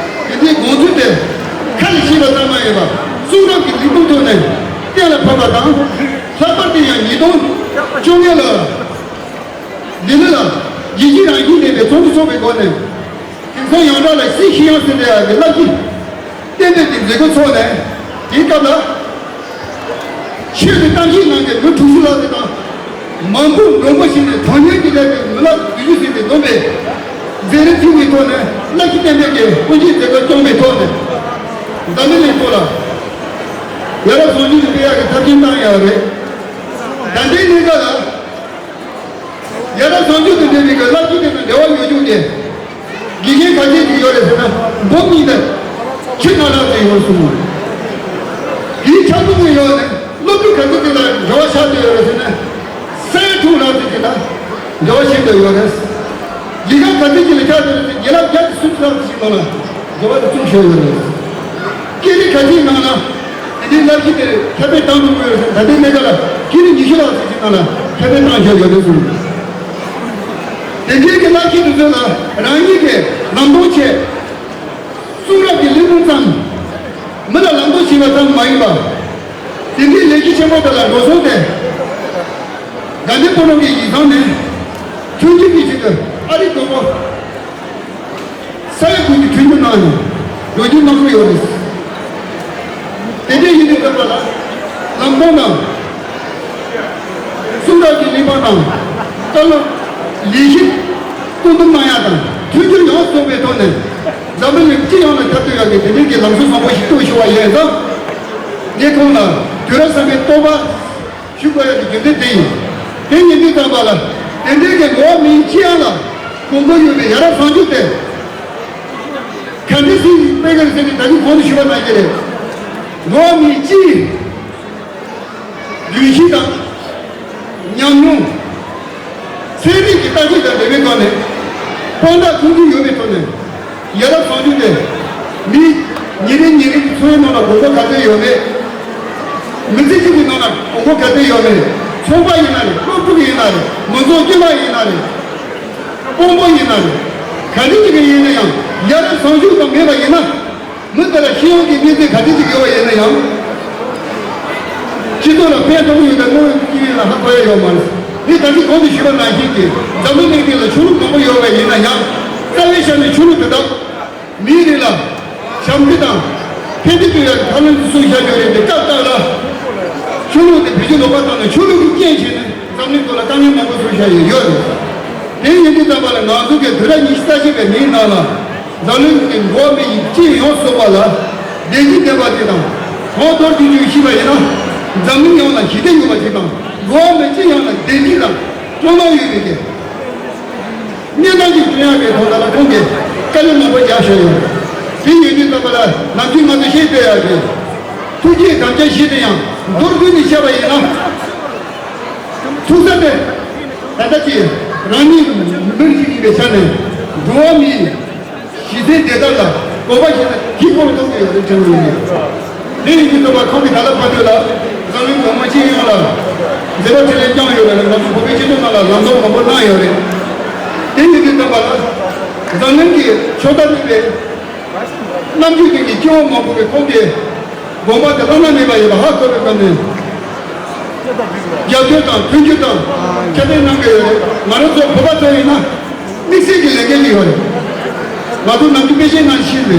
དེ་འདྲའི་དགོངས་ཚུལ་དེ་ཁ་ལ་བཤད་པ་ཙམ་མ་ཡིན་པར་གསུང་རབ་ཀྱི་ལུང་དང་ཐོག་ནས་གཏན་ལ་ཕབ་པ་དང་། ལྷག་པར་དུ་ཡང་ཉིས་སྟོང་བཅོ་ལྔ་ལ། ལྡི་ལི་ལ་ཡིད་ཆེས་རང་བཞིན་ལྡན་པའི་ཚོགས་འདུ་འཚོགས་པའི་སྒོ་ནས། དེང་སང་ཡོངས་གྲགས་ལ་སི་ཤི་ཡང་ཟེར་བསྡད་ཡག་གི་བསླབ་གཞི་གཏན་འབེབས་ཀྱི་མཛད་སྒོ་འཚོགས་ནས། དེའི་སྐབས་ལ་ཆོས་ཀྱི་གཏམ་བཤད་གནང་མཁན་མི་དྲུག་ཅུ་ལྷག་ཙམ་དང་། མང་པོ་མགྲོན་པོ་བྱས་ནས་དོན་གཉེར་གྱི་ལས་ཀྱི་མི་ལག་བདུན་ཅུ་ཟིན་ཏེ་བསྡོམས་པའི་མཛད་རིམ་ཐིམ་པའི་ཐོག་ནས། བསླབ་གཞི་གཏན་འབེབས་ཀྱི་དབུ་འབྱེད་མཛད་སྒོ་སྐྱོང་བའི་ཐོག་ནས། འཛམ་བུ་གླིང་ཐོག་ལ་ཡར་རྒྱས་བཟང་སྤྱོད་ཀྱི་སྤེལ་ཡག་གི་ཐབས་ཤེས་གནང་ཡག་རེད། ད་ལྟའི་གནས་སྐབས་ལ། ཡར་རྒྱས་བཟང་སྤྱོད་དང་འབྲེལ་བའི་གི་བསླབ་གཞི་དེ་དང་འབྲེལ་བ་ཡོད་རྒྱུ་གི་དགེ་རྒན་ག་ཚད་ཅིག་ཡོད་རེད་ཟེར་ན། འབུམ་གཉིས་དང་ཁྲི་ལྔ་ལྷག་ཙམ་ཡོད་གསུངས། དེའི་ཁྱབ་ཁོངས་ཡོད་ནས་སློབ་ཕྲུག་ག་ཚད་ཅིག་ལ་འབྲེལ་བ་ཆགས་བསྡད་ཡོད་རེད་ཟེར་ན། ས་ཡ་དྲུག་ལྷག་ཙམ་ཅིག་ལ་འབྲེལ་བ་ཆགས་བསྡད་ཡོད་རེད། དགེ་རྒན་ག་ཚད་ཅིག་ལ་ཆགས་བསྡད་ཡོད་རེད་ཟེར་ན། རྒན་ལགས་བརྒྱ་དང་སུམ་ཅུ་ལྷག་ཙམ་ཞིག་ནང་ལ་འབྲེལ་བ་དེ་བཙུགས་བཞག་ཡོད་རེད། སྐད་རིགས་ག་ཚད་ནང་ལ་དེ་འདྲའི་བསླབ་གཞི་དེ་ཁྱབ་སྤེལ་བཏང་ཐུབ་ཀྱི་ཡོད་རེད་ཟེར་ན། ད་ལྟའི་གནས་སྐབས་ལ་སྐད་རིགས་ཉི་ཤུ་ལྷག་ཙམ་ཞིག་ནང་ལ་ཁྱབ་སྤེལ་བཏང་བཞག་ཡོད་རེད་གསུངས། དེ་འདྲའི་གི་བསླབ་གཞི་དེ་ཚོ་ལ་རང་ཉིད་ཀྱིས་ལམ་སྟོན་བྱས། གསུང་རབ་ཀྱི་གླེང་སློང་བརྩམས། མི་ལ་ལམ་སྟོན་བྱས་པ་ཙམ་མ་ཡིན་པར། དེ་འདྲའི་ལས་གཞི་ཆེན་པོ་དེ་ལ་འགྲོ་སོང་དེ། དགའ་ལྡན་ཕོ་བྲང་གི་ཡིག་ཚང་ནས་མཐུན་འགྱུར་གྱི་ཆེད་དུ་ཨ་རི་དགོན་པ་ས་ཡ་དགུ་གི་མཐུན་འགྱུར་གནང་ནས་འགྲོ་རྒྱུ་གནང་གི་ཡོད་རེད། དེ་འདྲའི་ཡིན་དུས་ཙམ་པ་ལ་ལམ་སྟོན་དང་གསུང་རབ་ཀྱི་གླེགས་བམ་དང་བཀའ་སློབ་ལས་གཞི་བཀོད་འདོམས་གནང་ཡག་དང་། མཐུན་འགྱུར་ཡོངས་སུ་རྫོགས་པའི་ཐོག་ནས་འཛམ་བུ་གླིང་སྤྱི་ཡོངས་ལ་ཁྱབ་ཐུབ་ཡག་གི་དེ་འདྲའི་གི་ལམ་སྲོལ་བཟང་པོ་ཞིག་གཏོད་ཞུ་བ་ཡིན་ཙང་། ངས་ཁོང་ལ་དུས་རབས་གསར་པའི་བསྟོད་པ་ཞུ་དགོས་ཡག་གི་རྒྱུ་མཚན་དེ་ཡིན། དེ་ཡིན་དུས་ཙམ་པ་ལ་དེ་འདྲའི་གི་འགྲོ་བ་མིའི་སྤྱི་ཡོངས་ལ། དགོངས་པ་ཡོད་པའི་ཡ་རབས་བཟང་སྤྱོད་དེ། ག་འདྲ་ཞིག་སྤེལ་དགོས་ཟེར་ནས་ད་གིན་གོང་དུ་ཞུས་པ་ནང་བཞིན་རེད། འགྲོ་བ་མིའི་སྤྱིའི་རྒྱུན་ཤེས་དང་། ཉམས་མྱོང་། ཚན་རིག་གི་ལྟ་སྤྱོད་དང་འབྲེལ་བའི་ཐོག་ནས། དཔང་རྟགས་ཁུངས་ལྡན་ཡོད་པའི་ཐོག་ནས། ཡ་རབས་བཟང་སྤྱོད་དེ། མི་ཉིན་རེ་ཉིན་རེ་གི་འཚོ་བའི་ནང་ལ་དགོས་མཁོ་ག་ཚོད་ཡོད་མེད། མི་ཚེ་གཅིག་གི་ནང་ལ་དགོས་མཁོ་ག་ཚོད་ཡོད་མེད། ཚོང་པ་ཡིན་ན་རེད། སློབ་ཕྲུག་ཡིན་ན་རེད། མི་ཚོགས་དཀྱུས་མ་ཡིན་ན་རེད། དཔོན་པོ་ཡིན་ན་རེད། ག་འདྲ་ཅིག་གི་ཡིན་ན་ཡང་ཡ་རབས་བཟང་སྤྱོད་ཀྱང་མེད་པ་ཡིན་ན། མི་དེ་ལ་ཤེས་ཡོན་གྱི་གནས་ཚད་ག་འདྲ་ཅིག་ཡོད་པ་ཡིན་ན་ཡང་། སྤྱི་ཚོགས་ལ་ཕན་ཐོགས་ཡོད་པའི་དངོས་ཡོད་ཀྱི་ཡིན་ལ་ཧ་གོ་ཡ་ཡོད་མ་རེད། འདི་ད་ཅི་གོང་དུ་ཞུས་པ་ནང་བཞིན་གྱི་འཛམ་བུ་གླིང་འདི་ལ་ཆོས་ལུགས་མང་པོ་ཡོད་པ་ཡིན་ན་ཡང་། རྩ་བའི་ཆ་ནས་ཆོས་ལུགས་དེ་དག་མིའི་རིགས་ལ་བྱམས་བརྩེ་དང་ཕན་བདེ་སྤྲོད་ཡག་གི་ཐབས་ལམ་དུ་གསུངས་བཞག་ཡོད་རེད། འདི་སྐབས་སྐབས་ལ་ཆོས་ལུགས་དེ་བེད་སྤྱོད་ལོག་པ་བཏང་ནས་ཆོས་ལུགས་ཀྱི་རྐྱེན་བྱས་ནས་འཛམ་གླིང་ཐོག་ལ་དཀའ་ངལ་མང་པོ་བཟོས་བཞག་ཡོད་ཡོད་རེད། དེ་ཡིན་དུས་ཙམ་པ་ལ་ང་ཚོ་གི་དུས་རབས་ཉི་ཤུ་རྩ་གཅིག་པའི་མིའི་ནང་ལ་འཛམ་གླིང་གི་འགྲོ་བ་མི་ཡི་སྤྱི་ཡོངས་སུ་པ་ལ་བདེ་སྐྱིད་ལྡན་པ་ཅིག་དང་གོང་མཐོར་འགྲོ་རྒྱུ་ཞིག་པ་ཡིན་ན། འཛམ་གླིང་ཡོངས་ལ་ཞི་བདེ་ཡོད་པ་ཅིག་དང་། འགྲོ་བ་མི་སྤྱི་ཡོངས་ལ་བདེ་སྐྱིད་དང་སྤྲོ་སྣང་ཡོད་པའི་གི་གནས་སྟངས་ཅིག་བསྐྲུན་ཡག་གི་ཐོག་ལ་ཁོང་གིས་དཀའ་ལས་མང་པོ་རྒྱག་བཞིན་ཡོད། དེ་ཡིན་དུས་ཙམ་པ་ལ་ནམ་རྒྱུན་ང་ཚོ་ཤེས་བསྡད་ཡག་གི་ཐུགས་བསྐྱེད་དམ་བཅའ་བཞི་དེ་ཡང་མདོར་བསྡུས་ནས་བཤད་པ་ཡིན་ན། ཐུག་ས་དེ། ད་ལྟ་ཀྱི་རང་ཉིད་མི་རིགས་ཤིག་ཡིན་པའི་ཆ་ནས་འགྲོ་བ་མིའི་གཞི་རྩའི་བདེ་ཐབས་ལ་དགོངས་པ་བཞེས་ན་དེའི་སྐོར་གཏོང་གི་ཡོད་རེད་དྲན་གྱི་ཡོད། དེ་ཡིན་དུས་ཙམ་པ་ཁོང་གིས་ད་ལྟ་བར་དུ་ལ་འཛམ་གླིང་མི་མང་སྤྱི་ཡོངས་ལ་མཛད་པ་འཕྲིན་ལས་བསྐྱངས་ཡོད་རེད། ང་ཚོ་བོད་པའི་སྤྱི་ཚོགས་ནང་ལ་ལམ་སྟོན་མང་པོ་གནང་ཡོད་རེད། དེ་ཡིན་དུས་ཙམ་པ་ལ་འཛམ་གླིང་གི་ཕྱོགས་མཐའ་གཉིས་པའི་རྣམ་དཔྱོད་ཅན་གྱི་སྐྱེ་བོ་མང་པོ་གིས་ཁོང་གི་དགོངས་པ་དེ་བླ་ན་མེད་པ་ཡིན་པ་ཧ་གོ་བའི་སྒོ་ནས། རྒྱབ་སྐྱོར་དང་མཐུན་འགྱུར་དང་ཁྱབ་སྤེལ་གནང་གི་ཡོད་རེད། ང་རང་ཚོ་བོད་པ་ཚོ་ཡིན་ན་དམིགས་བསལ་གྱི་ལས་འགན་ཅིག་ཡོད་རེད། ང་ཚོ་ནམ་རྒྱུན་དཔེ་ཆའི་ནང་ཤེས་པའི་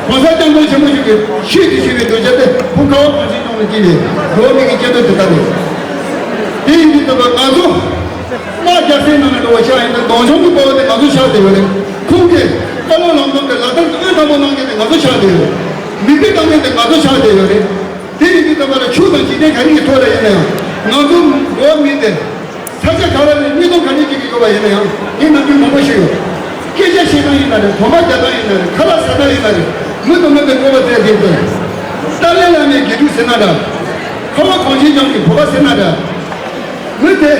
གོང་ས་སྐྱབས་མགོན་ཆེན་པོ་མཆོག་གི་ཆོས་ཀྱི་ཞུ་བའི་གདུལ་བྱ་དེ་བོད་ཁ་བ་གངས་ཅན་ལྗོངས་ལ་སྐྱེས་པའི་འགྲོ་བ་མི་གི་སྐྱེ་འདོད་དེ་ལྟ་རེད། དེ་ཡིན་དུས་ཙམ་པ་ང་ཚོ་དམག་རྒྱག་སའི་ནང་ནས་འགྲོ་བ་ཆགས་ཡིན་ན་གདོང་མཆོང་གི་དཔའ་བོ་དེ་ང་ཚོ་ཆགས་བསྡད་ཡོད་རེད། ཁོང་གིས་བཀའ་སློབ་ལམ་སྟོན་དེ་ལག་བསྟར་དུ་འོས་འདྲ་པོ་གནང་མཁན་དེ་ང་ཚོ་ཆགས་བསྡད་ཡོད་རེད། མིག་དཔེ་བཏང་མཁན་དེ་ང་ཚོ་ཆགས་བསྡད་ཡོད་རེད། དེ་ཡིན་དུས་ཙམ་པ་ལ་ཆོས་དང་འཇིག་རྟེན་ག་རེ་ཡི་ཐོག་ལ་ཡིན་ན་ཡང་ང་ཚོ་འགྲོ་བ་མི་དེ་ས་ཆ་ག་རེ་ནས་གནས་སྟངས་ག་རེ་ཅིག་གི་ཡོད་པ་ཡིན་ན་ཡང་ངས་ནམ་རྒྱུན་མང་པོ་ཞུ་ཡོད། སྐད་ཆ་བཤད་སྟངས་ཡིན་ན་རེད། གོམ་པ་རྒྱག་སྟངས་ཡིན་ན་རེད། ཁ་ལག་ཟ་སྟངས་ཡིན་ན་རེད། མི་དང་མི་དང་འགྲོགས་པ་བཙལ་དེ་དང་། ཏཱ་ལའི་བླ་མའི་དགེ་ཕྲུག་ཟེར་ན་འདྲ། ཁ་བ་གངས་ཅན་ལྗོངས་ཀྱི་བོད་པ་ཟེར་ན་འདྲ། མི་དེ་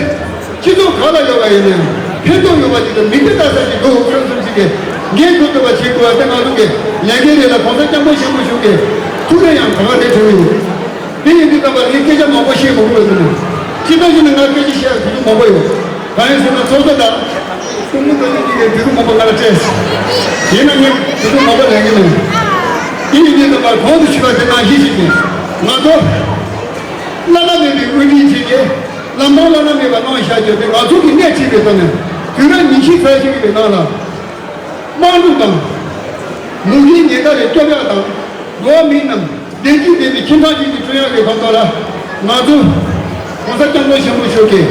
སྤྱི་ཚོགས་གང་ལ་ཡོད་པ་ཡིན་ནའང་ཕན་ཐོགས་ཡོད་པ་ཅིག་དང་མིག་དཔེ་ལྟ་ས་ཞིག་འདུག་བསམ་བསམ་ཞིག་གིས་འགན་འཁུར་ཐུབ་པ་བྱེད་དགོས་པ་དེ་ང་ཚོ་གི་ལས་འགན་རེད་ལ། གོང་ས་སྐྱབས་མགོན་ཆེན་པོ་མཆོག་གི་ཐུགས་རེ་ཡང་ག་པར་རེད་དྲན་ཡོད། དེ་ཡིན་དུས་ཙམ་པ་ངས་སྐད་ཆ་མང་པོ་བཤད་མི་དགོས་པ་ཟེར་ན། སྤྱི་ཚོགས་ཀྱི་ནང་ང་སྐད་ཆ་བཤད་ཡག་དུས་ཚོད་མང་པོ་ཡོད། གང་ཡིན་ཟེར་ན་ཚོགས་གཙོ་དང་སྐུ་ངོ་ཚོ་གཉིས་ཀྱིས་དུས་ཚོད་མང་པོ་ང་ལ་སྤྲད། ཡིན་ན་ངས་དུས་ཚོད་མང་པོ་ལེན་གྱི་མེད། དེ་ཡིན་དུས་ཙམ་པ་གོང་དུ་ཞུས་པ་དེ་ནང་བཞིན་ཞིག་གིས་ང་ཚོ་བླ་ན་མེད་པའི་དབུ་ཁྲིད་ཅིག་གིས་ལམ་སྟོན་བླ་ན་མེད་པ་གནང་བཞག་རྒྱུ་དེ་ང་ཚོ་གིས་སྣེ་ཁྲིད་པའི་ཐོག་ནས་དུས་རབས་ཉི་ཤུ་རྩ་གཅིག་པའི་ནང་ལ། དམག་འཁྲུག་དང་། ལུགས་འགལ་ཉེན་ཁ་ལས་སྐྱོབ་ཡག་དང་། འགྲོ་བ་མི་རྣམས་བདེ་སྐྱིད་ལྡན་པའི་ཁྱིམ་ཚང་ཞིག་ཏུ་བསྐྲུན་ཡག་གི་ཁ་ཐོག་ལ། ང་ཚོ་གོང་ས་སྐྱབས་མགོན་ཆེན་པོ་མཆོག་གི་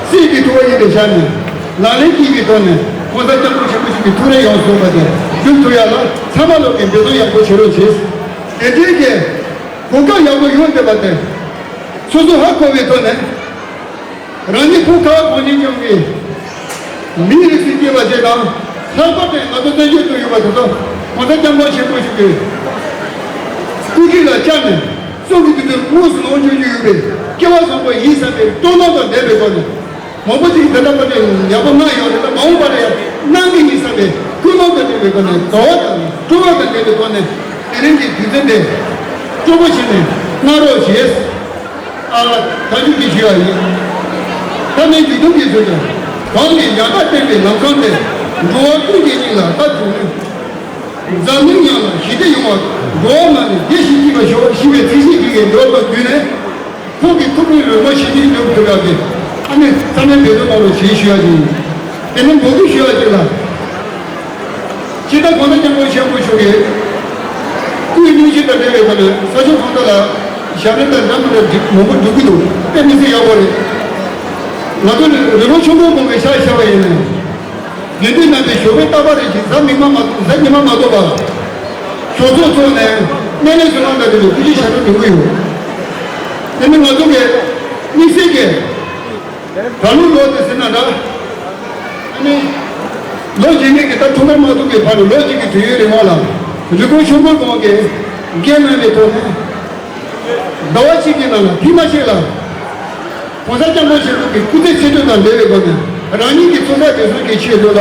སྲིད་ཀྱི་ཐུ་བ་ཡིན་པའི་ཆ་ནས་ལག་ལེན་བགྱིས་པའི་ཐོག་ནས་གོང་ས་སྐྱབས་མགོན་ཆེན་པོ་མཆོག་གི་ཐུགས་རེ་ཡོངས་སུ་རྫོགས་པ་དེ་འགྲུབ་ཐུབ་ཡག་ལ་ཚང་མ་ལོག་གིས་འབད་བརྩོན་ཡག་པོ་བྱེད་རོགས་བྱེད། དེ་འདྲའི་གི་གོ་སྐབས་ཡག་པོ་ཡོང་བསྡད་པ་དེ་སོ་སོ་ཧ་གོ་བའི་ཐོག་ནས། རང་ཉིད་བོད་ཁ་བ་གངས་ཅན་ལྗོངས་ཀྱི་མིའི་རིགས་སུ་སྐྱེས་པ་ཞིག་དང་། ལྷག་པར་དུ་ང་ཚོ་བཙན་བྱོལ་དུ་ཡོད་པ་དེ་ཚོ་གོང་ས་སྐྱབས་མགོན་ཆེན་པོ་མཆོག་གི་སྐུ་ཁྲིད་ལ་བཅར་ནས་གསུང་གི་དུས་ཚོད་དངོས་སུ་ལོངས་སྤྱོད་རྒྱུ་ཡོད་པའི་སྐལ་བ་བཟང་པོ་ཡིན་བསམ་པའི་སྤྲོ་སྣང་དང་ལྡན་པའི་སྒོ་ནས། མང་པོ་ཅིག་དེ་འདྲ་པ་དེ་ཡག་པོ་གནང་ཡོད་རེད། ད་མ་འོངས་པར་ཡང་གནང་གི་ཡིན་བསམ་པའི་ཀུན་སློང་དང་ལྡན་པའི་སྒོ་ནས། དགའ་བ་དང་སྤྲོ་བ་དང་ལྡན་པའི་སྒོ་ནས་དེ་རིང་གི་དུས་ཚོད་འདི་སྤྲོ་པོ་བྱས་ནས་གནང་རོགས་བྱེད། ཨ། ད་ཅི་གི་ཞུ་བ་ཡིན། ད་ནི་མཇུག་སྡོམ་གྱི་ཚུལ་དུ། གང་གིས་ཡང་དག་བསྟན་པའི་ལམ་ཁང་དེ། འགྲོ་བ་ཀུན་གྱི་སྙིང་ལ་ལྟ་ཐུབ་ནས། འཛམ་གླིང་ཡོངས་ལ་ཞི་བདེ་ཡོང་བར་འགྲོ་བ་རྣམས་ནི་བདེ་ཞིང་སྐྱིད་པར་ཤོག་ཞེས་པའི་ཚིག་བཞི་ཅིག་གི་འདོད་པ་བརྒྱུད་ནས། ཁོང་གི་ཐུགས་ཀྱི་རོལ་མོ་ཞི་བདེའི་འགྲོ་ཐུབ་ཡག་གི་ཨ་ནི་ཚང་མས་འབད་བརྩོན་གནང་རོགས་ཞེས་ཞུ་ཡག་ཡིན། དེ་ནས་འབོད་སྐུལ་ཞུ་ཡག་ཅིག་ལ། སྤྱིར་བཏང་གོང་ས་སྐྱབས་མགོན་ཆེན་པོ་མཆོག་གིས་སྐུའི་སྙུང་གཞི་དང་འབྲེལ་བའི་ཐོག་ནས་ས་ཕྱོགས་གང་ས་ལ་ཞབས་རིམ་དང་འདྲ་མི་འདྲ་མང་པོ་སྒྲུབ་ཀྱི་འདུག་དཔེ་མི་སྲིད་ཡག་པོ་རེད། ང་ཚོ་རི་བོ་ཆེན་པོ་སྒང་གི་ཤར་ཤར་བ་ཡིན་ནའི། དགེ་འདུན་རྣམ་པས་ཞོགས་པའི་རྟག་པར་རེ་ཞིག་གཟའ་མིག་དམར་མ་གཟའ་ཉི་མ་མ་གཏོགས་པར་ཞོགས་ཚོགས་འཚོགས་ནས་སྨན་བླའི་གསོལ་ལ་འདྲ་དེ་ལ་སྐུ་ཕྱྭའི་ཞབས་བྲོ་འགྲོ་གི་ཡོད། དེ་ནི་ང་ཚོ་གི་དམིགས་བསལ་གྱི་ད་ལོ་ལོ་དེ་ཟེར་ན་འདྲ། ཨ་ནི། ལོ་རྗེས་མའི་གི་ད་ཐུགས་ཁུར་མ་ཐུབ་པའི་བར་དུ་ལོ་གཅིག་གི་དུས་ཡུན་རིང་བ་ལ་རི་ཀོན་ཆོས་འཁོར་གོང་གི་འགན་གནང་བའི་ཐོག་ནས། ཟླ་བ་གཅིག་གི་ནང་ལ་ཐེངས་མ་གཅིག་ལ་༸གོང་ས་༸སྐྱབས་མགོན་ཆེན་པོ་གི་སྐུ་ཚེ་ཆེ་མཐོང་དང་འབྲེལ་བའི་སྒོ་ནས་རང་ཉིད་ཀྱི་ཚོགས་བསགས་དེ་ཚོ་གི་ཆེད་དུ་ལ།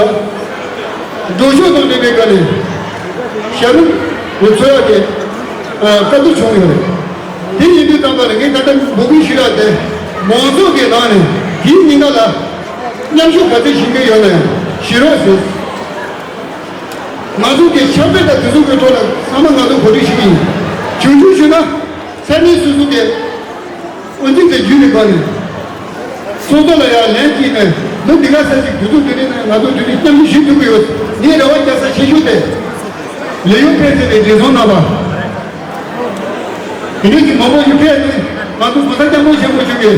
འགྲོ་ཕྱོགས་དང་འབྲེལ་བའི་སྒོ་ནས་ཞབས་འདྲེན་འཚོལ་བ་དེ་བཀའ་བསྡུར་བྱུང་ཡོད་རེད། དེ་ཡིན་དུས་ཙམ་པ་ལ་ངས་ད་ལྟ་འབོད་སྐུལ་ཞུ་ཡག་དེ་མང་ཚོགས་ཀྱི་ནང་ནས་དེའི་ཉིན་ཀ་ལ་མཉམ་ཞུགས་ག་ཚོད་བྱེད་མཁན་ཡོད་ན་ཡང་བྱེད་རོགས་ཟེར། ང་ཚོ་གི་ཕྱག་དཔེ་དང་དེ་ཚོ་གི་ཐོག་ལ་ཚང་མ་ང་ཚོ་གོ་སྒྲིག་ཞུ་གི་ཡིན། བྱུང་བྱུང་ཞུ་ན་ས་གནས་སོ་སོ་གི་དབུ་འཛིན་དང་བརྒྱུད་པའི་སྒོ་ནས་ཚོགས་གཙོ་ལ་ཡང་ལན་བྲིས་ནས་ལོ་འདི་ག་ས་ཞིག་དུས་ཚོད་འདི་ནས་ང་ཚོ་དུས་ནས་མཉམ་ཞུགས་ཞུ་ཐུབ་ཀྱི་ཡོད། ངས་རེ་བ་རྒྱག་ས་ཆེ་ཤོས་དེ་ལས་ཡུན་ཕན་ཚུན་ནས་འབྲེལ་ཚོང་གནང་བ། དེ་རིང་གི་མང་པོ་ཞིག་ཕེབས་ནས་ང་ཚོ་༸གོང་ས་༸སྐྱབས་མགོན་ཆེན་པོ་མཆོག་གི་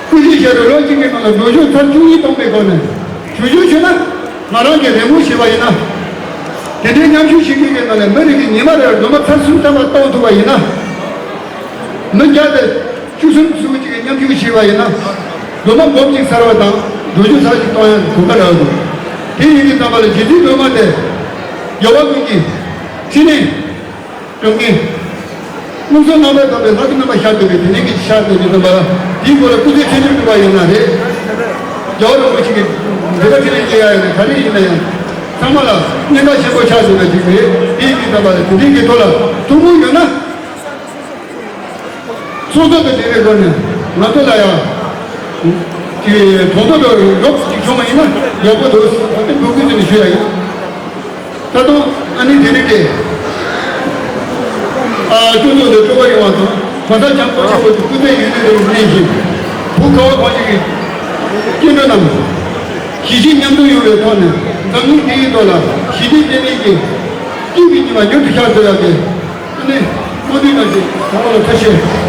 སྐུ་ཚེ་ཞབས་པད་ལོ་གཅིག་གི་ནང་ལ་འགྲོ་ཕྱོགས་ཚར་བཅུ་གཉིས་གཏོང་བའི་སྒོ་ནས་བྱུང་བྱུང་བྱུང་ན་ང་རང་གིས་རེ་སྨོན་བྱས་པ་ཡིན་ན། དེ་འདྲའི་མཉམ་ཞུགས་བྱེད་མཁན་གྱི་ནང་ནས་མི་རེ་གིས་ཉི་མ་རེར་སྒྲོལ་མ་ཚར་གསུམ་ཙམ་པ་གཏོང་ཐུབ་པ་ཡིན་ན། མི་བརྒྱ་དང་བཅུ་གསུམ་ཙམ་ཅིག་གིས་མཉམ་ཞུགས་བྱས་པ་ཡིན་ན། སྒྲོལ་མ་འབུམ་གཅིག་ཚར་བ་དང་འགྲོ་ཕྱོགས་ཚར་གཅིག་གཏོང་ཡག་གི་གོ་སྐབས་རག་འདུག་དེ་ཡིན་དུས་ཙམ་པ་ལ་རྗེ་བཙུན་སྒྲོལ་མ་དེ་རྒྱལ་བ་ཀུན་གྱི་ཕྲིན་ལས། སྐྱོང་མཁན། མངོན་མཐོ་རྣམ་པར་དག་པའི་ལྷ་སྐུ་རྣམ་པར་ཤར་བསྡད་པའི་དེ་ནས་ཀྱི་ཤར་བསྡད་པའི་རྣམ་པ་ལ་དེའི་སྐོར་ལ་སྐུ་ཚེ་ཆེ་ཆུང་བསྒྲུབ་པ་ཡིན་ན་རེད། རྒྱལ་བ་རིན་པོ་ཆེ་གི་འདི་ག་ཕྲིན་ལས་སྐྱེ་ཡ་ཡིན་ན་ག་རེ་ཡིན་ན་ཡང་ཚང་མ་ལ་གནད་འགག་ཆེན་པོ་ཆགས་བསྡད་པ་ཅིག་རེད། དེའི་དུས་ཙམ་པ་ལ་དེ་འདྲའི་གི་ཐོག་ལ་ཐུགས་ཁུར་ཡོད་ན། ཚོགས་གཙོ་དང་འབྲེལ་བའི་སྒོ་ནས་ང་ཚོ་ལ་ཡང་གི་གྲོས་ཐོག་ཏུ་རོགས་ཅིག་བྱུང་བ་ཡིན་ན་ཡག་པོ་འདུག་ཟེར་ཏེ་འབོད་སྐུལ་དེ་ནས་ཞུ་ཡ་ཡིན། ད་དུང་ཨ་ནི་དེ་རིང་དེ་ཨ་སྐུ་ཚོགས་དེ་གཙོ་བོ་ཡོང་བ་དང་གོང་ས་སྐྱབས་མགོན་ཆེན་པོ་དེ་སྐུ་ཚེ་ཡུན་རིང་དུ་གནས་ཤིང་བོད་ཁ་བ་གངས་ཅན་གྱི་སྐྱེ་འགྲོ་རྣམས་གཞིས་བྱེས་མཉམ་དུ་ཡོང་བའི་ཐོག་ནས་འཛམ་གླིང་འདིའི་ཐོག་ལ་ཞི་བདེ་ལྡན་མིན་གྱི་སྐྱིད་པའི་ཉི་མ་མྱུར་དུ་ཤར་ཐུབ་ཡག་གི་ཨ་ནི་སྨོན་འདུན་གནང་ཞིང་ཚང་མ་ལ་ཐུགས་རྗེ་ཆེ།